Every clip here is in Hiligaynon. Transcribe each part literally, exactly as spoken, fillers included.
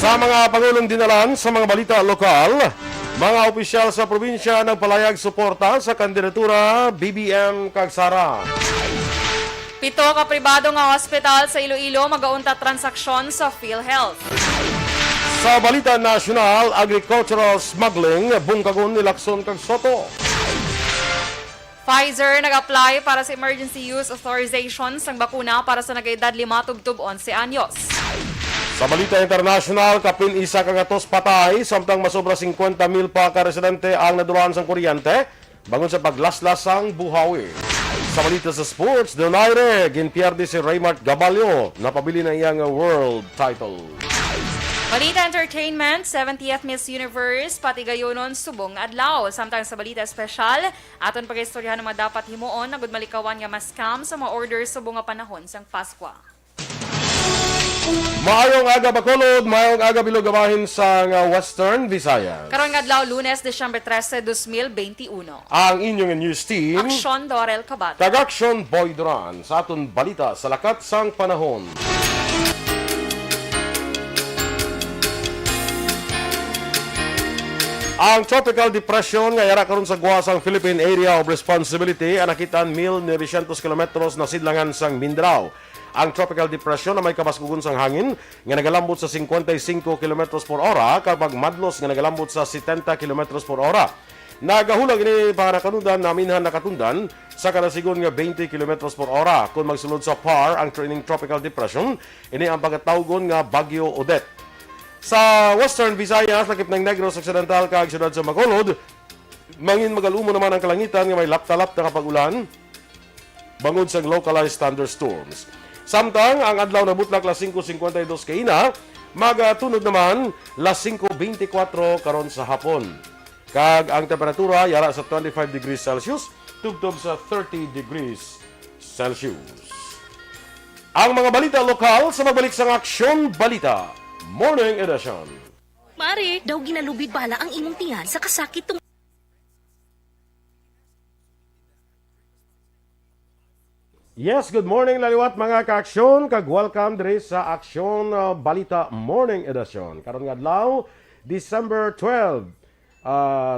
Sa mga pangulong dinalan sa mga balita lokal, mga opisyal sa probinsya nagpalayag suporta sa kandidatura B B M kag Sara. Pito ka pribado nga hospital sa Iloilo magauntat transaksyon sa PhilHealth. Sa balita nasyonal, agricultural smuggling, bungkagon ni Lacson kag Soto. Pfizer nag-apply para sa emergency use authorization sang bakuna para sa nagaedad lima tubtob onse anyos. Sa balita internasyonal, kapin isa ka gatos patay, samtang masobra singkwenta mil pa ka residente ang nadulaan sang kuryente bangod sa paglaslas sang buhawi. Sa balita sa sports, Donaire, ginpierde si Raymart Gabalio, napabilin ang iyang world title. Balita entertainment, seventieth Miss Universe, patigayonon subong nga adlaw. Samtang sa balita espesyal, aton pagaistoryahan ang mga dapat himuon agud malikawan nga ma-scam sa mga order subong nga panahon sang Paskwa. Maayong aga, Bacolod. Maayong aga, Bilog, bahin sang, ah, Western Visayas. Karon nga adlaw, Lunes, Disyembre trese, dos mil benti uno. Ang inyong news team, Aksyon Dorel Cabal. Kag Aksyon Boy Duran, sa aton balita sa lakat sang panahon. Ang tropical depression nga yara karon sa gwa sang Philippine Area of Responsibility, ang nakit-an mil novecientos kilometros na sidlangan sang Mindanao. Ang tropical depression na may kabaskugon sang hangin nga nagalambot sa cincuenta y cinco kilometros por hora kag magmadlos nga nagalambot sa setenta kilometros por hora. Nagahulag ini panakanudan naminhan nakatundan sa kada sigon nga twenty kilometros por hora. Kon magsulod sa par ang training tropical depression, ini ang pagatawgon nga Bagyo Odette. Sa Western Visayas, lakip ng Negros Occidental kag siyudad sa Bacolod, mangin magalumo naman ang kalangitan nga may lapta-lapta nga pag-ulan bangod sang localized thunderstorms. Samtang ang adlaw nabutlak las singko singkwenta y dos kaina, magatunod naman las singko beintikwatro karon sa hapon. Kag ang temperatura yara sa twenty-five degrees Celsius tubtob sa thirty degrees Celsius. Ang mga balita lokal sa pagbalik sang Aksyon Balita Morning Edition. Mare, daw ginalubid bala ang imong tingan sa kasakit tungod Yes, good morning, laliwat, mga ka-aksyon, kag welcome diri sa Aksyon, uh, Balita Morning Edition. Karon nga adlaw, December twelve, uh,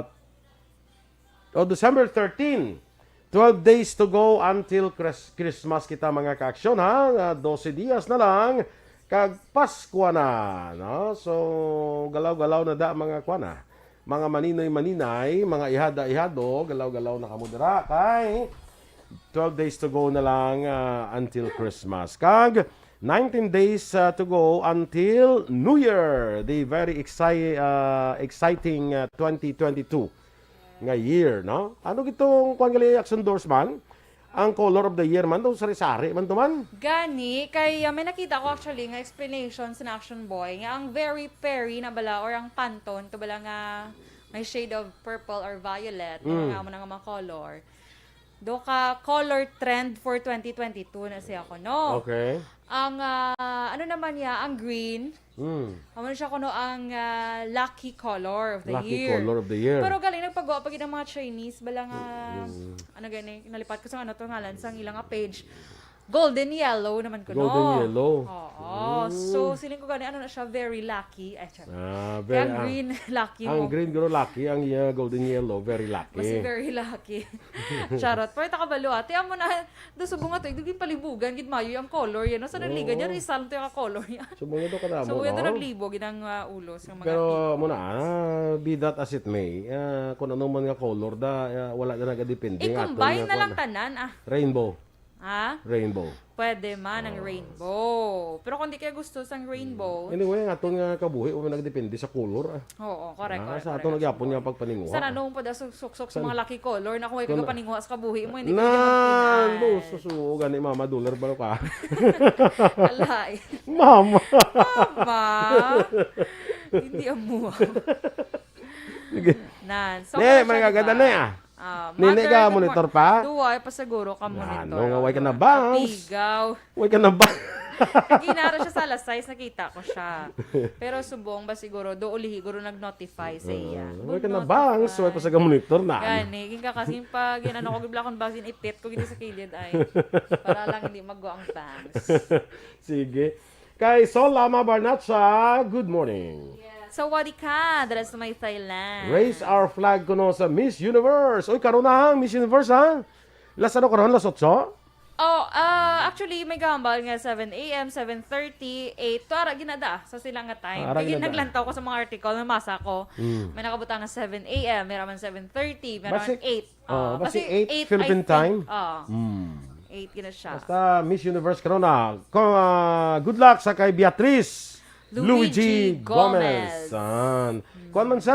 o December thirteen, twelve days to go until Chris- Christmas kita, mga ka-aksyon, ha? Nga dose dias na lang, kag Paskwa na, no? So, galaw-galaw na da, mga kwan, ha? Mga maninoy-maninay, mga ihada-ihado, galaw-galaw na kamo dira, kay twelve days to go na lang, ah, until Christmas. Kag nineteen days, ah, to go until New Year, the very exci- ah, exciting, ah, twenty twenty-two nga year, no? Ano gitong kwan gali, Action Doors man? Ang color of the year man to, sari-sari man to man. Gani, kay uh, may nakita ko actually nga explanation sa Action Boy nga ang very Perry na bala or ang Pantone to bala nga may shade of purple or violet, mm, mga amo na nga mga color. Do ka color trend for twenty twenty-two na siya ko, no? Okay. Ang, ah, ano naman niya, ang green, Mm. amo na siya kuno ang ah, lucky color of the Lucky year. Color of the year. Pero galing nagpagawa pa gid ang mga Chinese, bala nga, ano gani, nalipat ko sa ano to ngalan, sa ilang nga page. Golden yellow naman kuno. Golden yellow. Oo. So, siling ko gani, ano na siya, very lucky. Ay, char. Ah, Kaya very, ang green, lucky ang mo. Green guro lucky, ang uh, golden yellow very lucky. Mas very lucky. Charot. Pero takabalo, ate, amo na, do subong nga to, igdugin palibugan, gid mayo ang color, yan. No? Sa naligan niya, Oo. Rizal to yung color niya. Subong ito ka damo, So, ito no? naglibo, gid ang uh, ulo sa mga Pero people. Muna, ah, be that as it may, ah, kung ano man nga color da, ah, wala na nagadepende nga I-combine aton na lang nga tanan, ah. Rainbow. Ha? Rainbow. Pwede man ang rainbow. Pero kung di kaya gusto sang rainbow, Anyway, ang aton nga kabuhi, wala nagdepende sa color. Ah. oo, correct, Ah, correct, sa correct. aton nagyapon nga pagpaninguha. Sana nung pa da suksok sa mga lucky color na kung may Kung- kapaninguha sa kabuhi mo, hindi Nan, ka bo, susuo gani, mama, dollar ba ka? Alay. Mama! Ma! Hindi amo. Sige. Nan. So, Ne, ano siya, may di ba? gaganda na, ah. Ah, Nini mother, ka, good monitor mor- pa? Duwa, ay pa siguro ka monitor. Ano nga, way ka na bangs? Kapigaw. Way ka na ba? Ginara siya sa alas sais, nakita ko siya. Pero subong ba siguro, do ulihi guro nag-notify sa iya. Way Good ka na notify. bangs, way pa sa monitor na. Gani, ginka kasi pa, ginano ko, gibla akong bangs, ginipit ko, gini sa kilid ay. Para lang hindi magwa ang bangs. Sige. Kay Sol Lama Barnacha, good morning. Sawadee ka, dira sa may Thailand. Raise our flag kuno sa Miss Universe. Uy, karon na ang Miss Universe, ha? Lasa no karon, las otso? Oh, ah, actually, may gambal nga seven a m, seven thirty, eight. Tuara ginada sa sila nga time. Ah, ara Kaya ginada. Naglantaw ko sa mga article, namasa ko. Mm. May nakabutang nga seven a m, may raman seven thirty, may Basi- raman eight. Oh, Ah, basi basi eight eight, Philippine I think. time? Ah, Mm. eight gina siya. Basta Miss Universe karon na. Ko, ah, good luck sa kay Beatriz Luigi Luigi Gomez. Gomez. Kuan man sa,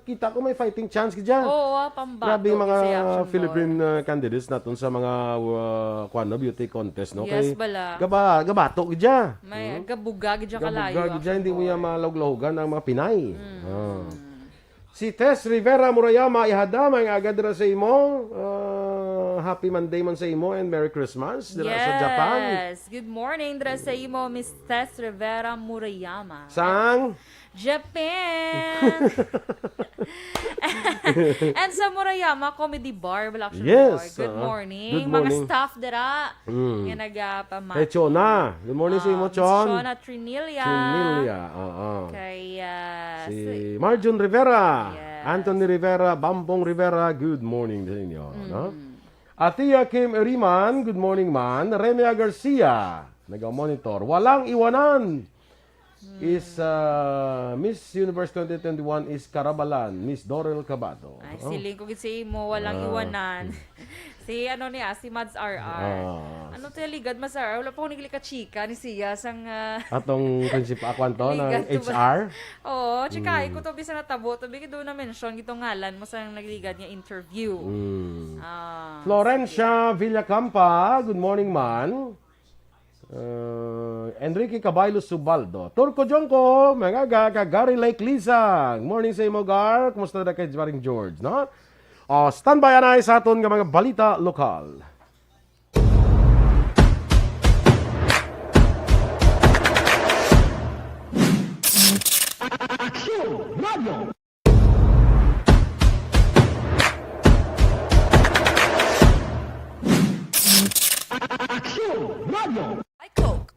kita ko may fighting chance ka dyan. Oo, ah, pambato. Grabe yung mga Kasi action Philippine ball. uh, candidates naton sa mga uh, kuan, no, beauty contest, no? Yes, Kay bala. Gaba, gabato gid siya. May Hmm? gabuga gid siya Gabuga kalayo. gid siya, hindi mo niya malawlaw-lawgan ang mga Pinay. Mm. Ah. Si Tess Rivera Murayama, ihada, may aga dira sa imo. Ah, happy Monday man sa imo and Merry Christmas dira sa Japan. Yes. Good morning, dira sa imo, Miss Tess Rivera Murayama. Sang? Japan! And sa Murayama Comedy Bar, wala action Yes, bar. Good uh-uh. morning. Good Mga morning. Staff dira. Mm. Nga nagapamati. Kay Chona. Good morning sa imo, Ah, Miss Chon. Chona Trinilla. Trinilla, oo. Kay, ah, Si si- Marjun Rivera, Yes. Anthony Rivera, Bambong Rivera, good morning sa inyo. No? Mm. Atia Kim Eriman, good morning man. Remia Garcia, nag-monitor. Walang iwanan is uh, Miss Universe twenty twenty-one is Karabalan, Miss Dorel Cabado. Ay, Oh. siling ko gid sa imo, walang Ah. iwanan. Si ano niya, si Mads R R. Ah. Ano to, ligad, Mads R R? Wala pa ko naglikachika ni siya sang ah, Atong principal, kwan to, ng Ligad to ba? H R? Oo, chikahin Mm. ko to, bisan natabo to, bigay doon na mention gitong ngalan mo sa nagligad nga interview. Mm. Ah, Florencia Villacampa, good morning man. Uh, Enrique Cabaylo Subaldo. Turco Jongko, mga ga, kag Gary Lake Lizang. Morning sa imo, Gar. Kumusta na kay Paring George, no? Oh, standby anay sa aton nga mga balita lokal. Aksyon Radio. Ay, Coke.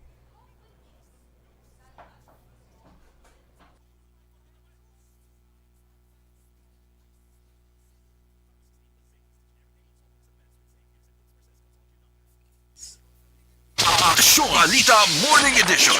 Aksyon Balita Morning Edition.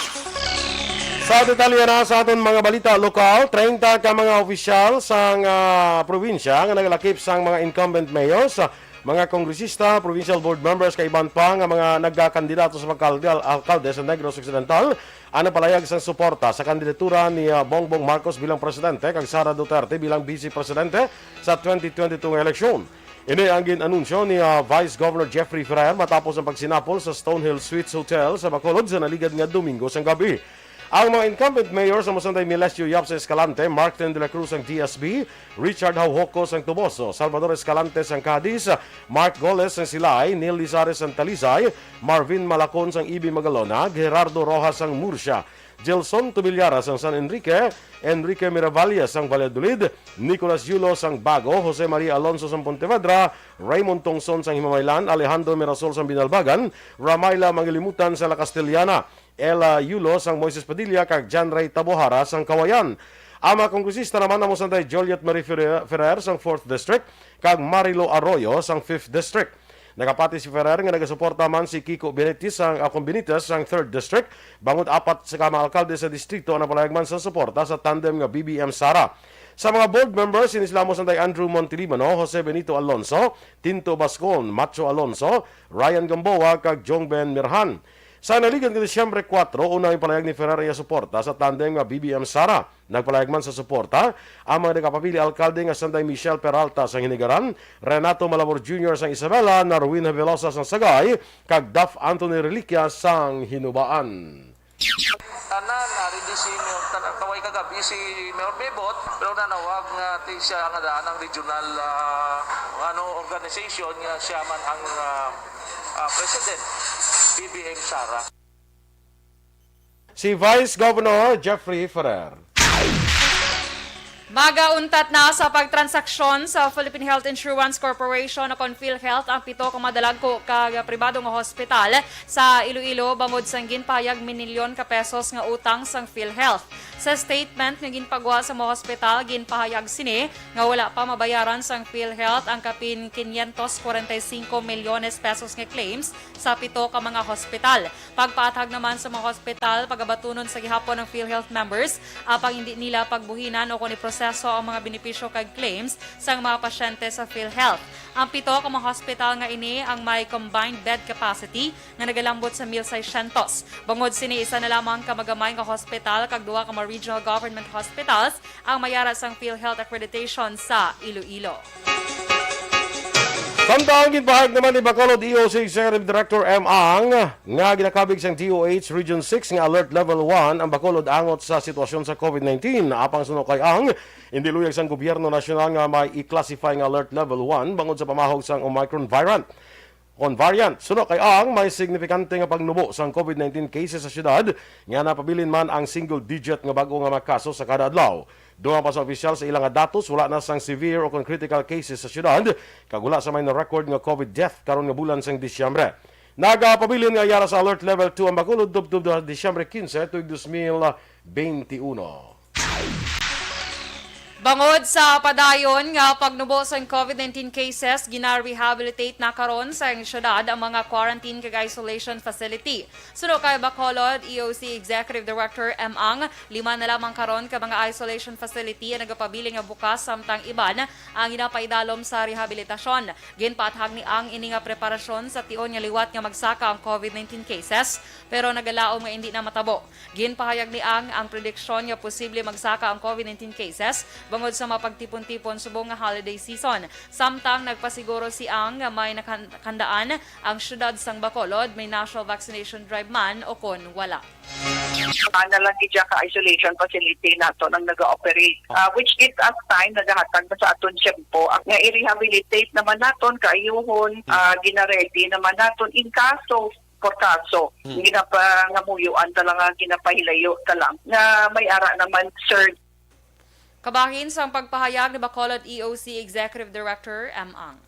Sa detalye na sa aton mga balita lokal, treinta ka mga opisyal sang ah, probinsya nga nagalakip sang mga incumbent mayors, ah, mga kongresista, provincial board members, kay iban pa nga mga nagkakandidato sa pagkaalkal-, alkalde sa Negros Occidental ang nagpalayag sang suporta sa kandidatura ni ah, Bongbong Marcos bilang presidente kag Sara Duterte bilang vice presidente sa twenty twenty-two nga eleksyon. Ini ang gin-anunsyo ni ah, Vice Governor Jeffrey Ferrer matapos ang pagsinapol sa Stonehill Suites Hotel sa Bacolod sa naligad nga Domingo sang gabi. Ang mga incumbent mayor sa Musanday Melesio Yapsa Escalante, Markten de la Cruz ang D S B, Richard Hauhocos ang Toboso, Salvador Escalante sang Cadiz, Mark Goles sang Silay, Neil Lizares sang Talisay, Marvin Malacon sang E B Magalona, Gerardo Rojas sang Murcia, Gelson Tubillaras sang San Enrique, Enrique Miravalle sang Valladolid, Nicolas Yulo sang Bago, Jose Maria Alonso sang Pontevedra, Raymond Tongson sang Himamaylan, Alejandro Mirasol sang Binalbagan, Ramaila Mangilimutan sa La Castellana, Ella Yulo sang Moises Padilla kag John Ray Tabohara sang Kawayan. Ang mga kongresista naman amo sanday Juliet Marie Ferrer, Ferrer sang fourth District kag Marilo Arroyo sang fifth District. Nakapati si Ferrer nga nagasuporta man si Kiko Benitez sang, ah, Benitez sang third District, bangod apat sa ka mga alkalde sa distrito ang napalayag man sa suporta sa tandem nga B B M Sara. Sa mga board members, sini sila amo sanday Andrew Montilibano, Jose Benito Alonso, Tinto Bascon, Macho Alonso, Ryan Gamboa, kag Jong Ben Mirhan. Sa naligad nga Disyembre kuwatro, una ang palayag ni Ferrer iya suporta sa tandem nga B B M Sara. Nagpalayag man sa suporta ang mga nagapapili alkalde nga sanday Michelle Peralta sang Hinigaran, Renato Malabor Junior sang Isabela, Narwin Havelosa sang Sagay, kag Daf Anthony Reliquia sang Hinubaan. Tanan, ari di si Mayor, tan-, kaway kagabi si Mayor Bebot, pero nanawag nga ti siya nga daan ang regional, ah, ano, organization nga siya man ang, ah, ah, president, B B M Sara. Si Vice Governor Jeffrey Ferrer. Magauntat na sa pagtransaksyon sa Philippine Health Insurance Corporation o kon PhilHealth ang pito ka madalagko kag pribado nga hospital sa Iloilo bangod sang ginpahayag minilyon ka pesos nga utang sang PhilHealth. Sa statement nga ginpagwa sa mga hospital, ginpahayag sini nga wala pa mabayaran sang PhilHealth ang kapin quinientos kwarenta y cinco milyones pesos nga claims sa pito ka mga hospital. Pagpaathag naman sa mga hospital, pagabatunon sa gihapon ang PhilHealth members, apang indi nila pagbuhinan o kon iproseso ang mga benepisyo kag claims sang mga pasyente sa PhilHealth. Ang pito ka mga hospital nga ini ang may combined bed capacity nga nagalambot sa mil seiscientos. Bangod sini, isa na lamang ka magamay nga hospital kag duha ka mga regional government hospitals ang may ara sang PhilHealth accreditation sa Iloilo. Samtang ginpahayag naman ni Bacolod E O C Executive Director M. Ang nga ginakabig sang D O H Region six nga Alert Level one ang Bacolod angot sa sitwasyon sa COVID nineteen. Apang suno kay Ang, indi luyag sang gobyerno nasyonal nga may i-classify nga Alert Level one bangod sa pamahog sang Omicron variant. Kon variant, suno kay Ang, may signifikante nga pagnubo sang COVID nineteen cases sa syudad nga napabilin man ang single digit nga bag-o nga mga kaso sa kada adlaw. Dugang pa sa opisyal, sa ila nga datos, wala na sang severe o kon critical cases sa syudad, kag wala sa may na-record nga COVID death karon nga bulan sang Disyembre. Nagapabilin nga yara sa Alert Level two ang Bacolod tubtob Disyembre quince tuig dos mil benti uno. Bangod sa padayon nga pagnubo sang COVID nineteen cases, gina-rehabilitate na karon sa syudad ang mga quarantine kag isolation facility. Suno kay Bacolod E O C Executive Director M. Ang, lima na lamang karon ka mga isolation facility ang nagapabilin nga bukas, samtang iban ang ginapaidalom sa rehabilitasyon. Ginpaathag ni Ang ini nga preparasyon sa tion nga liwat nga magsaka ang COVID nineteen cases, pero nagalaom nga indi na matabo. Ginpahayag ni Ang ang prediksyon nga posible magsaka ang COVID nineteen cases bangod sa mapagtipon-tipon subong nga holiday season. Samtang nagpasiguro si Ang nga may nakan-, nakandaan ang siyudad sang Bacolod, may national vaccination drive man o kon wala. Ana lang gid ka isolation facility naton ang naga-operate, ah, which gives us time, nagahatag na sa aton tiyempo, ah, nga i-rehabilitate naman naton, kaayuhon, ah, gina-ready naman naton in kaso, for kaso, ginapangamuyuan ta lang, ah, ginapahilayo ta lang nga may ara naman, sir. Kabahin sang pagpahayag ni Bacolod E O C Executive Director M. Ang.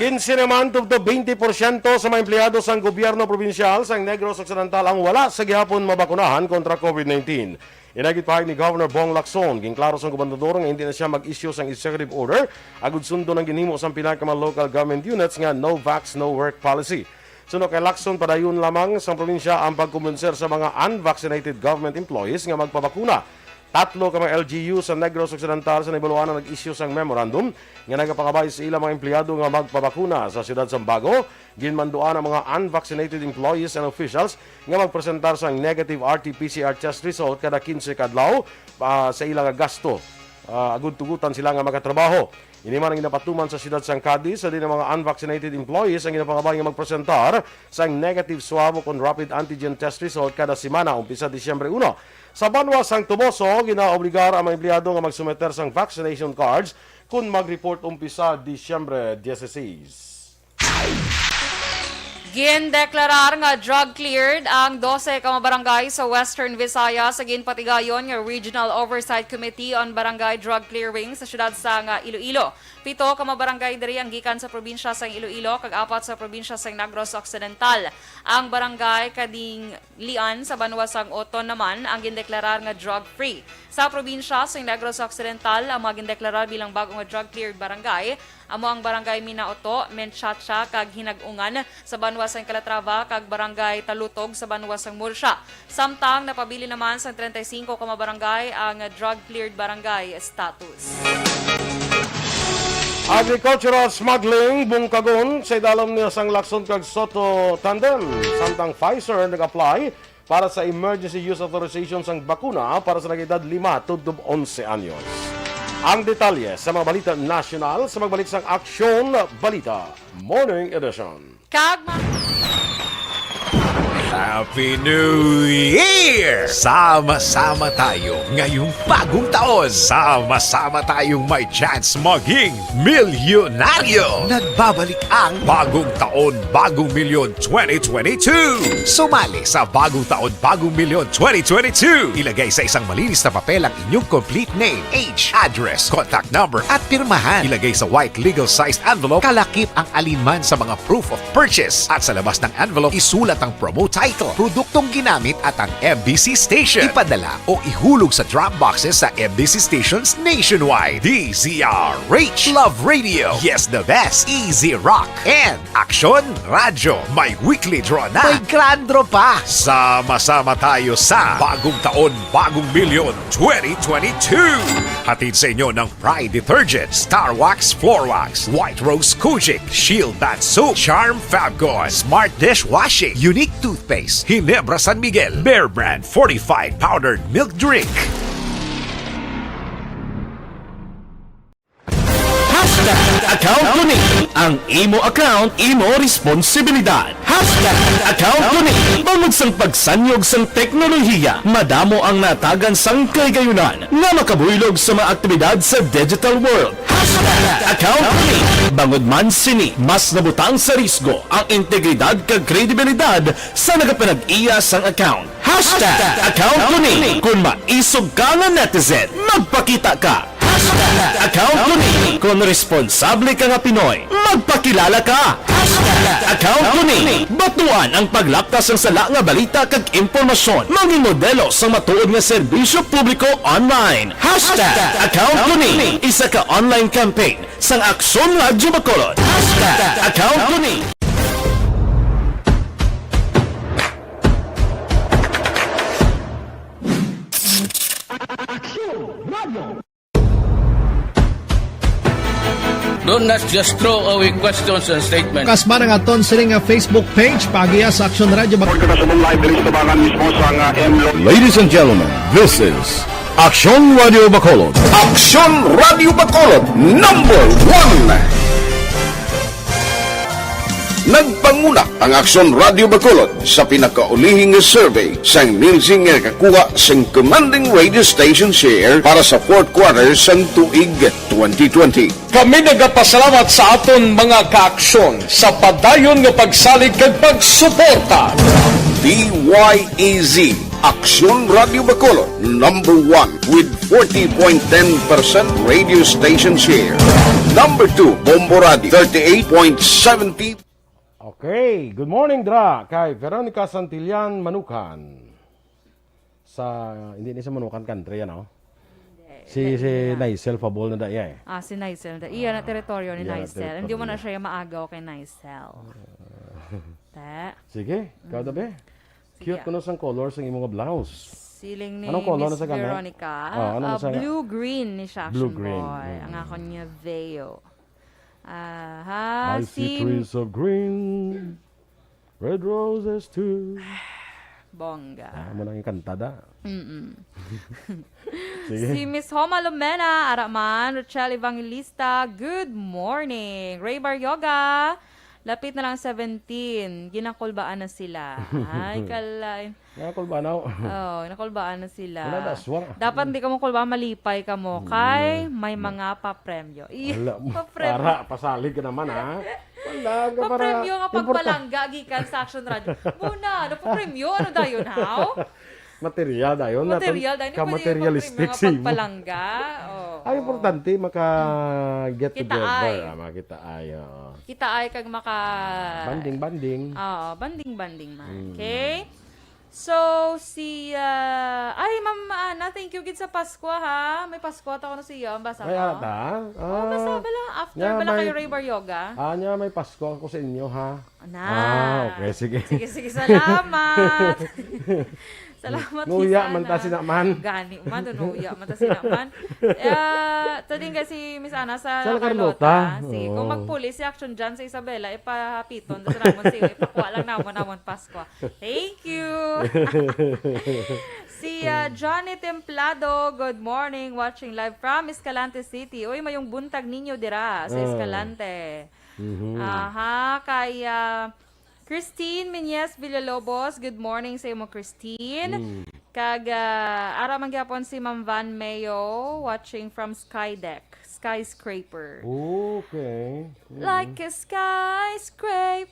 Kinse naman tubtob twenty porsyento sa mga empleyado sang gobyerno probinsyal sang Negros Occidental ang wala sa gihapon mabakunahan kontra COVID nineteen. Ina ginpahayag ni Governor Bong Lacson, ginklaro sang gobernador nga hindi na siya mag-issue sang executive order agud sundon ang ginhimo sang pila ka mga local government units nga no vax, no work policy. Suno kay Lacson, padayon lamang sang probinsya ang pagkumbinser sa mga unvaccinated government employees nga magpabakuna. Tatlo ka mga L G U sa Negros Occidental sa nahibaluan ang nag-issue sang memorandum nga nagapangabay sa ila mga empleyado nga magpabakuna. Sa siyudad sang Bago, ginmanduan ang mga unvaccinated employees and officials nga magpresentar sang negative R T P C R test result kada kinse ka adlaw, ah, sa ila nga gasto, ah, agud tugutan sila nga makatrabaho. Ini man ang ginapatuman sa siyudad sang Cadiz, sa diin ang mga unvaccinated employees ang ginapangabay nga magpresentar sang negative swab o kon rapid antigen test result kada semana umpisa Disyembre uno. Sa banwa sang Toboso, ginaobligar ang mga empleyado nga magsumeter sang vaccination cards kon mag-report umpisa Disyembre dieciséis. Gindeklarar nga drug cleared ang dose ka mga barangay sa Western Visayas sa ginpatigayon nga Regional Oversight Committee on Barangay Drug Clearing sa siyudad sang Iloilo. Pito ka mga barangay diri ang gikan sa probinsya sang Iloilo kag apat sa probinsya sang Negros Occidental. Ang barangay Kadinglian sa banwa sang Oton naman ang gindeklarar nga drug-free. Sa probinsya sang Negros Occidental, ang mga gindeklarar bilang bag-o nga drug-cleared barangay amo ang Barangay Minaoto, Menchacha, kag Hinag-ungan sa banwa sang Calatrava, kag Barangay Talutog sa banwa sang Murcia. Samtang napabilin naman sang treinta y cinco ka mga barangay ang drug-cleared barangay status. Agricultural smuggling, bungkagon sa idalom niya sang Lacson kag Soto tandem. Samtang Pfizer nag-apply para sa emergency use authorization sang bakuna para sa nag-edad lima tubtob onse anyos. Ang detalye sa mga balita nasyonal sa pagbalik sang Aksyon Balita Morning Edition. Kag ma- Happy New Year! Sama-sama tayo ngayong bagong taon. Sama-sama tayong may chance maging milyonaryo. Nagbabalik ang Bagong Taon, Bagong Milyon twenty twenty-two. Sumali sa Bagong Taon, Bagong Milyon twenty twenty-two. Ilagay sa isang malinis na papel ang inyong complete name, age, address, contact number, at pirmahan. Ilagay sa white legal-sized envelope, kalakip ang alinman sa mga proof of purchase. At sa labas ng envelope, isulat ang promo title, produktong ginamit at ang M B C station. Ipadala o ihulog sa drop boxes sa M B C stations nationwide. D Z R H, Love Radio, Yes the Best, Easy Rock, and Aksyon Radyo. May weekly draw na. May grand draw pa. Sama-sama tayo sa Bagong Taon, Bagong Milyon twenty twenty-two. Hatid sa inyo ng Pride Detergent, Star Wax Floor Wax, White Rose Kojic, Shield Bath Soap, Charm Fabcon, Smart Dishwashing, Unique Toothpaste, Ginebra San Miguel, Bear Brand Fortified Powdered Milk Drink. Hashtag account ko ni. Ang imo account, imo responsibilidad. Hashtag account ko ni. Bangod sang pagsanyog sang teknolohiya, madamo ang natagan sang kahigayonan nga makabuylog sa mga aktibidad sa digital world. Hashtag account ko ni. Bangod man sini, mas nabutang sa risgo ang integridad kag kredibilidad sa nagapanag-iya sang account. Hashtag account ko ni. Kung maisog ka nga netizen, magpakita ka. Hashtag account ko ni. Kung responsable ka nga Pinoy, magpakilala ka. Hashtag account ko ni. Batuan ang paglapkas sang sala nga balita kag impormasyon. Maging modelo sang matuod nga serbisyo publiko online. Hashtag account ko ni. Isa ka online campaign sang Aksyon Radyo Bacolod. Hashtag account ko ni. Don't not just throw away questions and statements. Kasma nga aton sini nga Facebook page, paagiha sa Aksyon Radyo Bacolod. Report ka sa live diri sa Tabangan mismo sa nga M Lo- Ladies and gentlemen, this is Aksyon Radio Bacolod. Aksyon Radio Bacolod, number one. Nagpanguna ang Aksyon Radio Bacolod sa pinakaulihing nga survey sang Nielsen nga nakakuha sing commanding radio station share para sa fourth quarter sang tuig twenty twenty. Kami nagapasalamat sa aton mga kaaksyon sa padayon nga pagsalig kag pagsuporta. D Y E Z, Aksyon Radio Bacolod, number one with forty point ten percent radio station share. Number two, Bombo Radio, thirty-eight point seventy. Okay, good morning dra kay Veronica Santillan Manukan. Sa, hindi ni sa Manukan Country, ano? Hindi, Si, hindi si na. Nicel Fabol na daya eh. Ah, si Nicel. Da, iya na teritoryo ni Iya na Nicel. Hindi mo na teritoryo. Siya maagaw kay Nicel. Te. Sige, ikaw Mm. dabi. Sige. Cute kuno sang color sang imong blouse. Siling ni Anong color Miss na sa gani? Veronica, Oh, ano na ah, sa ga- blue green ni siya, Blue Action green. Boy. Mm. Ang akon niya Veo. Ah, ha, I see sim- trees of green, red roses too. Bongga. Ah, mo nang ikanta da. Mm-mm. Sige. Si Miss Homa Lumena, ara man, Rochelle Evangelista, good morning. Ray Baryoga, lapit na lang seventeen. Ginakulbaan na sila. Ay, kalay. Nakulbaan na. Oh, nakulbaan na sila. Wala na, aswang. Dapat di ka mo kulbaan, malipay ka mo. Mm. Kay may Mm. mga papremyo. Iya, Wala mo. Papremyo. Para, pasalig ka naman, ha? Wala ka para Papremyo nga importa- pagpalangga gikan sa Action Radio. Muna, ano papremyo? Ano dayon, how? Material dayon. Material dayon. Ka-, pwede yung materialistic papremyo nga si mo. Pagpalangga. Oh, Ay, oh. Importante, maka-get Kita together. Ay. Ah, makita ay, oo. Kita ay kag maka- Banding, banding. Oo, banding, banding man. Mm. Okay? So, si, ah, ay, Ma'am Ana, thank you gid sa Pasko, ha? May Pasko ta ko na siya. Ang basa Ay, mo? Ata? Oh, basa Ah, bala. After nga bala may kayo Ray Bar Yoga? Ah, nga may Pasko ako sa inyo, ha? Na. Ah, okay, sige. Sige, sige, salamat. Salamat, Miss Nuya man ta Ana. Sina man. Gani man, do nuya man ta sina man. Ah, to din kasi, Miss Ana, sa Sa La Carlota. Carlota. Si, kung Oo. magpuli si Action dyan sa Isabela, ipahapiton. Tapos namon si, ipakuha lang namon, namon Pasko. Thank you. Si, ah, Johnny Templado, good morning, watching live from Escalante City. Uy, mayong buntag ninyo dira sa Ah. Escalante. Mhm. Aha, kay, ah, Christine Menyes Villalobos, good morning sa imo, Christine. Mm. Kag, ah, ara man gyapon si Ma'am Van Mayo, watching from Skydeck, Skyscraper. Okay. Mm. Like a skyscraper.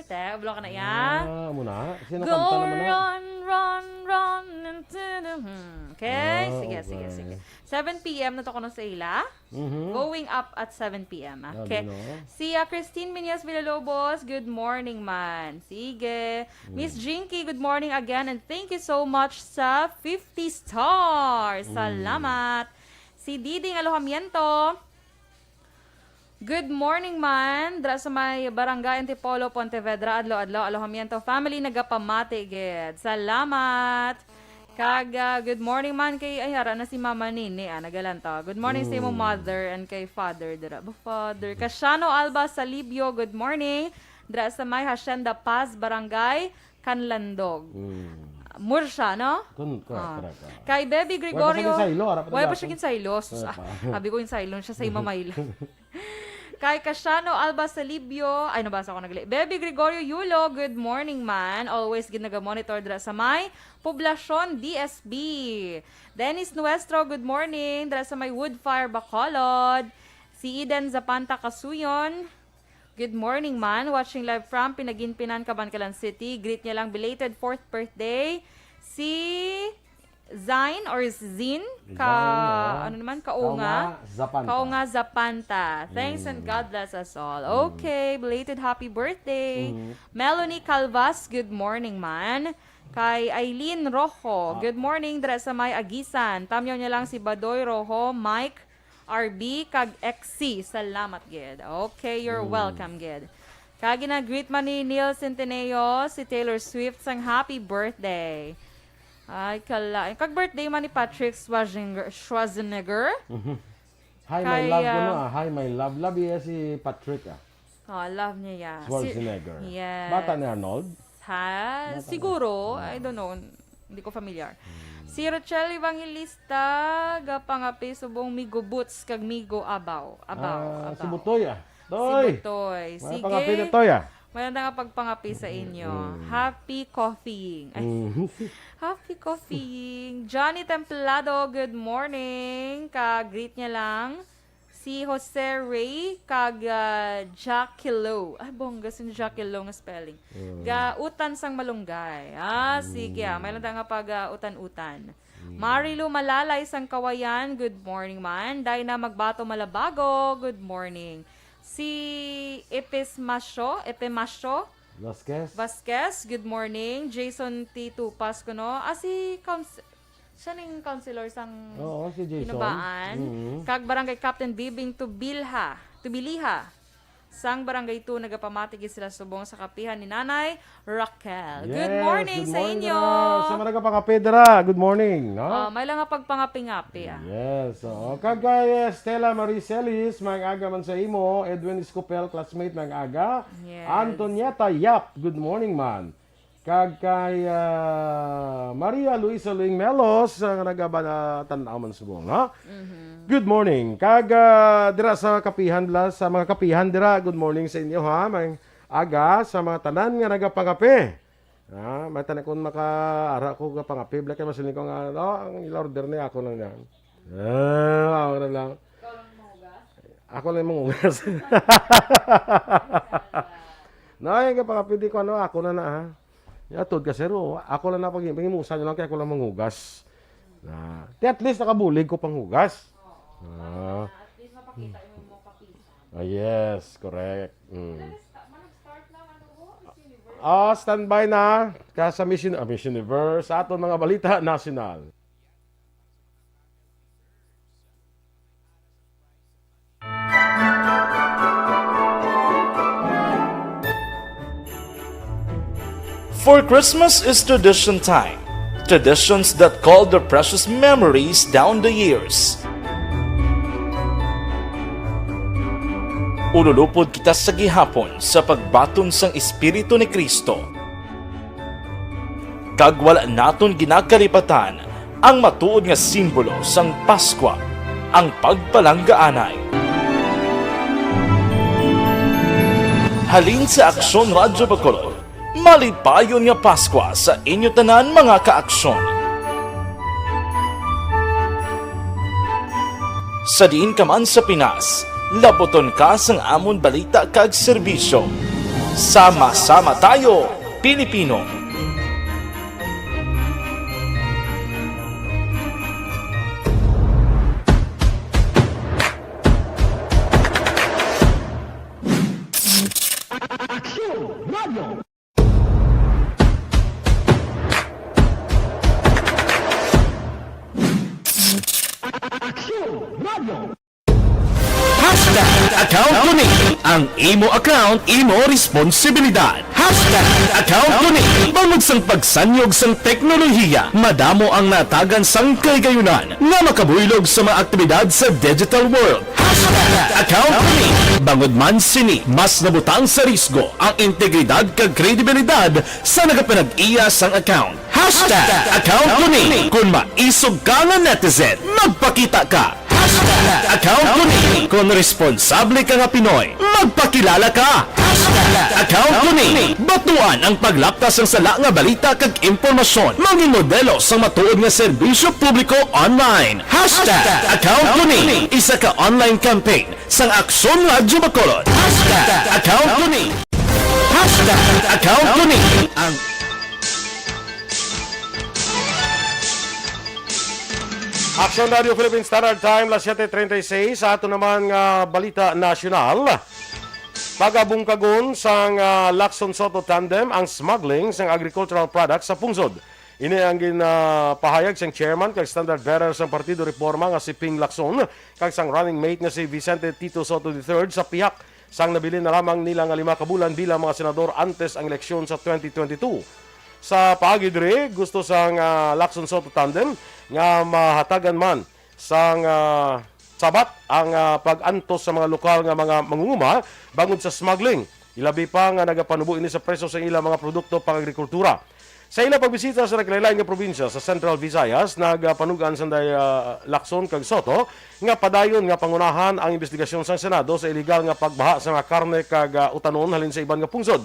Te, kabalo ka na iya? Ah, amo na? Sino Go kanta naman na? Run, run, run into the, hmm. Okay, Ah, sige, sige, okay. sige. Seven p m na to kuno sa ila. Mhm. Going up at seven p m. Grabe, Okay. no? Si, ah, Christine Miñas Villalobos, good morning man. Sige. Miss Mm. Jinky, good morning again and thank you so much sa fifty stars. Mm. Salamat. Si Diding Alojamiento, good morning man. Dra sa may Barangay Antipolo, Pontevedra, adlaw-adlaw, Alojamiento family, nagapamati gid. Salamat. Kag, ah, good morning man kay, ay, ara na si Mama Nini, ah, nagalantaw. Good morning sa imo Mm. mother and kay father dira. Ba, father. Kasiano Alba Salibio, good morning. Dira sa may Hacienda Paz, Barangay Canlandog. Mm. Murcia, no? Kun-, correct, Ah. correct, ah. Kay Baby Wala pa siya Gregorio, ginsaylo, ara pa wala pa daw siya ako. ginsaylo. Sus, Wala ah, pa. sabi ko, ginsaylo siya sa Imamayla. Kay Kasiano Alba Salibio, ay, nabasa ko na gali. Baby Gregorio Yulo, good morning man. Always gid naga-monitor dira sa may Poblacion, D S B. Dennis Nuestro, good morning. Dira sa may Woodfire, Bacolod. Si Eden Zapanta Kasuyon, good morning man. Watching live from Pinaginpinan, Kabankalan City. Greet niya lang belated fourth birthday. Si Zain or Zin, ka, Zain, oh. ano naman, Kaunga. Kaunga Zapanta. Kaunga Zapanta. Thanks and Mm. God bless us all. Mm. Okay, belated happy birthday. Mm. Melanie Calvas, good morning man. Kay Eileen Rojo, Ah. good morning, dira sa may Agisan. Tamyaw niya lang si Badoy Rojo, Mike, R B, kag X C. Salamat gid. Okay, you're Mm. welcome gid. Kag gina-greet man ni Neil Centineo si Taylor Swift sang happy birthday. Ay, kala. Kag birthday man ni Patrick Schwarzenegger. Schwarzenegger. Mhm. Hi, my Kay, love, ano, ah, ah, hi, my love. Love iya si Patrick, ah. Oh, love niya, yeah. Si Schwarzenegger. Yes. Bata ni Arnold? Ha? Bata ni Siguro. Ah. I don't know. Hindi ko familiar. Hmm. Si Rochelle Evangelista, gapangapi subong Migo Boots kag Migo Abaw. Abaw, Ah, si abaw. Butoy, ah. Si Toy! Butoy. May Sige. pangapi na, Toy, ah. May nanda nga pagpangapi sa inyo. Mm. Happy coffeeing. Ay, Mm. happy coffeeing. Johnny Templado, good morning. Ka-greet niya lang si Jose Ray kag, ah, Jackilo. Ay, bongga sin Jackilo nga spelling. Mm. Ga utan sang malunggay. Ah, sige, ah. May Mm. lang nga pag, ah, utan-utan. Mm. Marilu Malalay sang Kawayan, good morning man. Dina Magbato Malabago, good morning. Si Epismasyo, Epimasyo Vasquez. Vasquez, good morning. Jason T. Tupas kuno. Ah, si Couns-, siya ning counselor sang Oo, si Jason. Ginubaan. Mm. Kag Barangay Captain Bibing Tubilha, Tubiliha. Sang Barangay two, nagapamati gid sila subong sa kapihan ni Nanay Raquel. Good Yes, morning good sa morning, inyo. Dra. Sa mga nagapakape, dra. Good morning, no? Ah, may lang nga pagpangapi-ngapi, ah. Yes, oo. Kag kay Stella Marie Celis, may aga man sa imo. Edwin Escopel, classmate, may aga. Yes. Antonieta Yap, good morning, man. Kag kay, ah, Maria Luisa Luing Melos, ah, nga nagabana-, tan-aw man subong, no? Mhm. Good morning. Kag, ah, dira sa kapihan, bla, sa mga kapihan dira, good morning sa inyo, ha? May aga sa mga tanan nga nagapangape. Ah, may tanan kung makaara ko gapangape, bla, kay masiling ko nga, "Oh, ang ila order niya, ako lang yan." Ah, ako na lang. Ikaw lang manghugas? Ako lang manghugas. No, yung gapangape, di ko ano, ako na na, ha? Yatod ka, sir, oh. Ako lang na pag-, pag-imusan nyo lang, kaya ako lang manghugas. Na, ti at least nakabulig ko panghugas. Oo. Ah. At least mapakita yung mga kapisan. Ah, yes, correct. Mm. Manag-, manag-start na, ano, oh, Miss Universe. Ah, standby na. Ka sa Miss Uni-, ah, Miss Universe, sa aton mga balita nasyonal. For Christmas is tradition time. Traditions that call the precious memories down the years. Ululupod kita sa gihapon sa pagbaton sang Espiritu ni Cristo. Kag wala naton ginakalipatan ang matuod nga simbolo sang Paskwa, ang pagpalanggaanay. Halin sa Aksyon Radyo Bacolod, malipayon nga Paskwa sa inyo tanan, mga ka-aksyon. Sa diin ka man sa Pinas, labuton ka sang amon balita kag serbisyo. Sama-sama tayo, Pilipino! Aksyon Radio. Aksyon Radio. Hashtag account ko ni. Ang imo account, imo responsibilidad. Hashtag account ko ni. Bangod sang pagsanyog sang teknolohiya, madamo ang natagan sang kahigayunan nga makabuylog sa mga aktibidad sa digital world. Hashtag account ko ni. Bangod man sini, mas nabutang sa risgo ang integridad kag kredibilidad sa nagapanag-iya sang account. Hashtag account ko ni. Kon maisog ka nga netizen, magpakita ka. Hashtag account ko ni. Kon responsable ka nga Pinoy, magpakilala ka. Hashtag account ko ni. Batuan ang paglapta sang sala nga balita kag impormasyon. Mangin modelo sang matuod nga serbisyo publiko online. Hashtag account ko ni. Isa ka online campaign sang Aksyon Radyo Bacolod. Hashtag account ko ni. Hashtag account ko ni. Ang Aksyon Radio Philippine Standard Time, las siete treinta y seis. Sa ato naman nga balita nasyonal, pagabungkagon sang, ah, Lacson Soto tandem ang smuggling sang agricultural products sa pungsod. Ini ang ginapahayag sang chairman kag standard bearer sang Partido Reforma nga si Ping Lacson kag sang running mate nga si Vicente Tito Soto the third sa pihak sang nabilin na lamang nila nga lima ka bulan bilang mga senador antes ang eleksyon sa twenty twenty-two. Sa paagi diri, gusto sang, ah, Lacson Soto tandem nga mahatagan man sang, ah, sabat ang, ah, pag-antos sa mga lokal nga mga mangunguma bangod sa smuggling. Ilabi pa nga nagapanubo ini sa presyo sa ilang mga produkto pang-agrikultura. Sa ilang pagbisita sa nagkalain-lain nga probinsya sa Central Visayas, nagapanug-an sanday, ah, Lacson kag Soto nga padayon nga pangunahan ang imbestigasyon sang Senado sa iligal nga pagbaha sa mga karne kag, ah, utanon halin sa iban nga pungsod.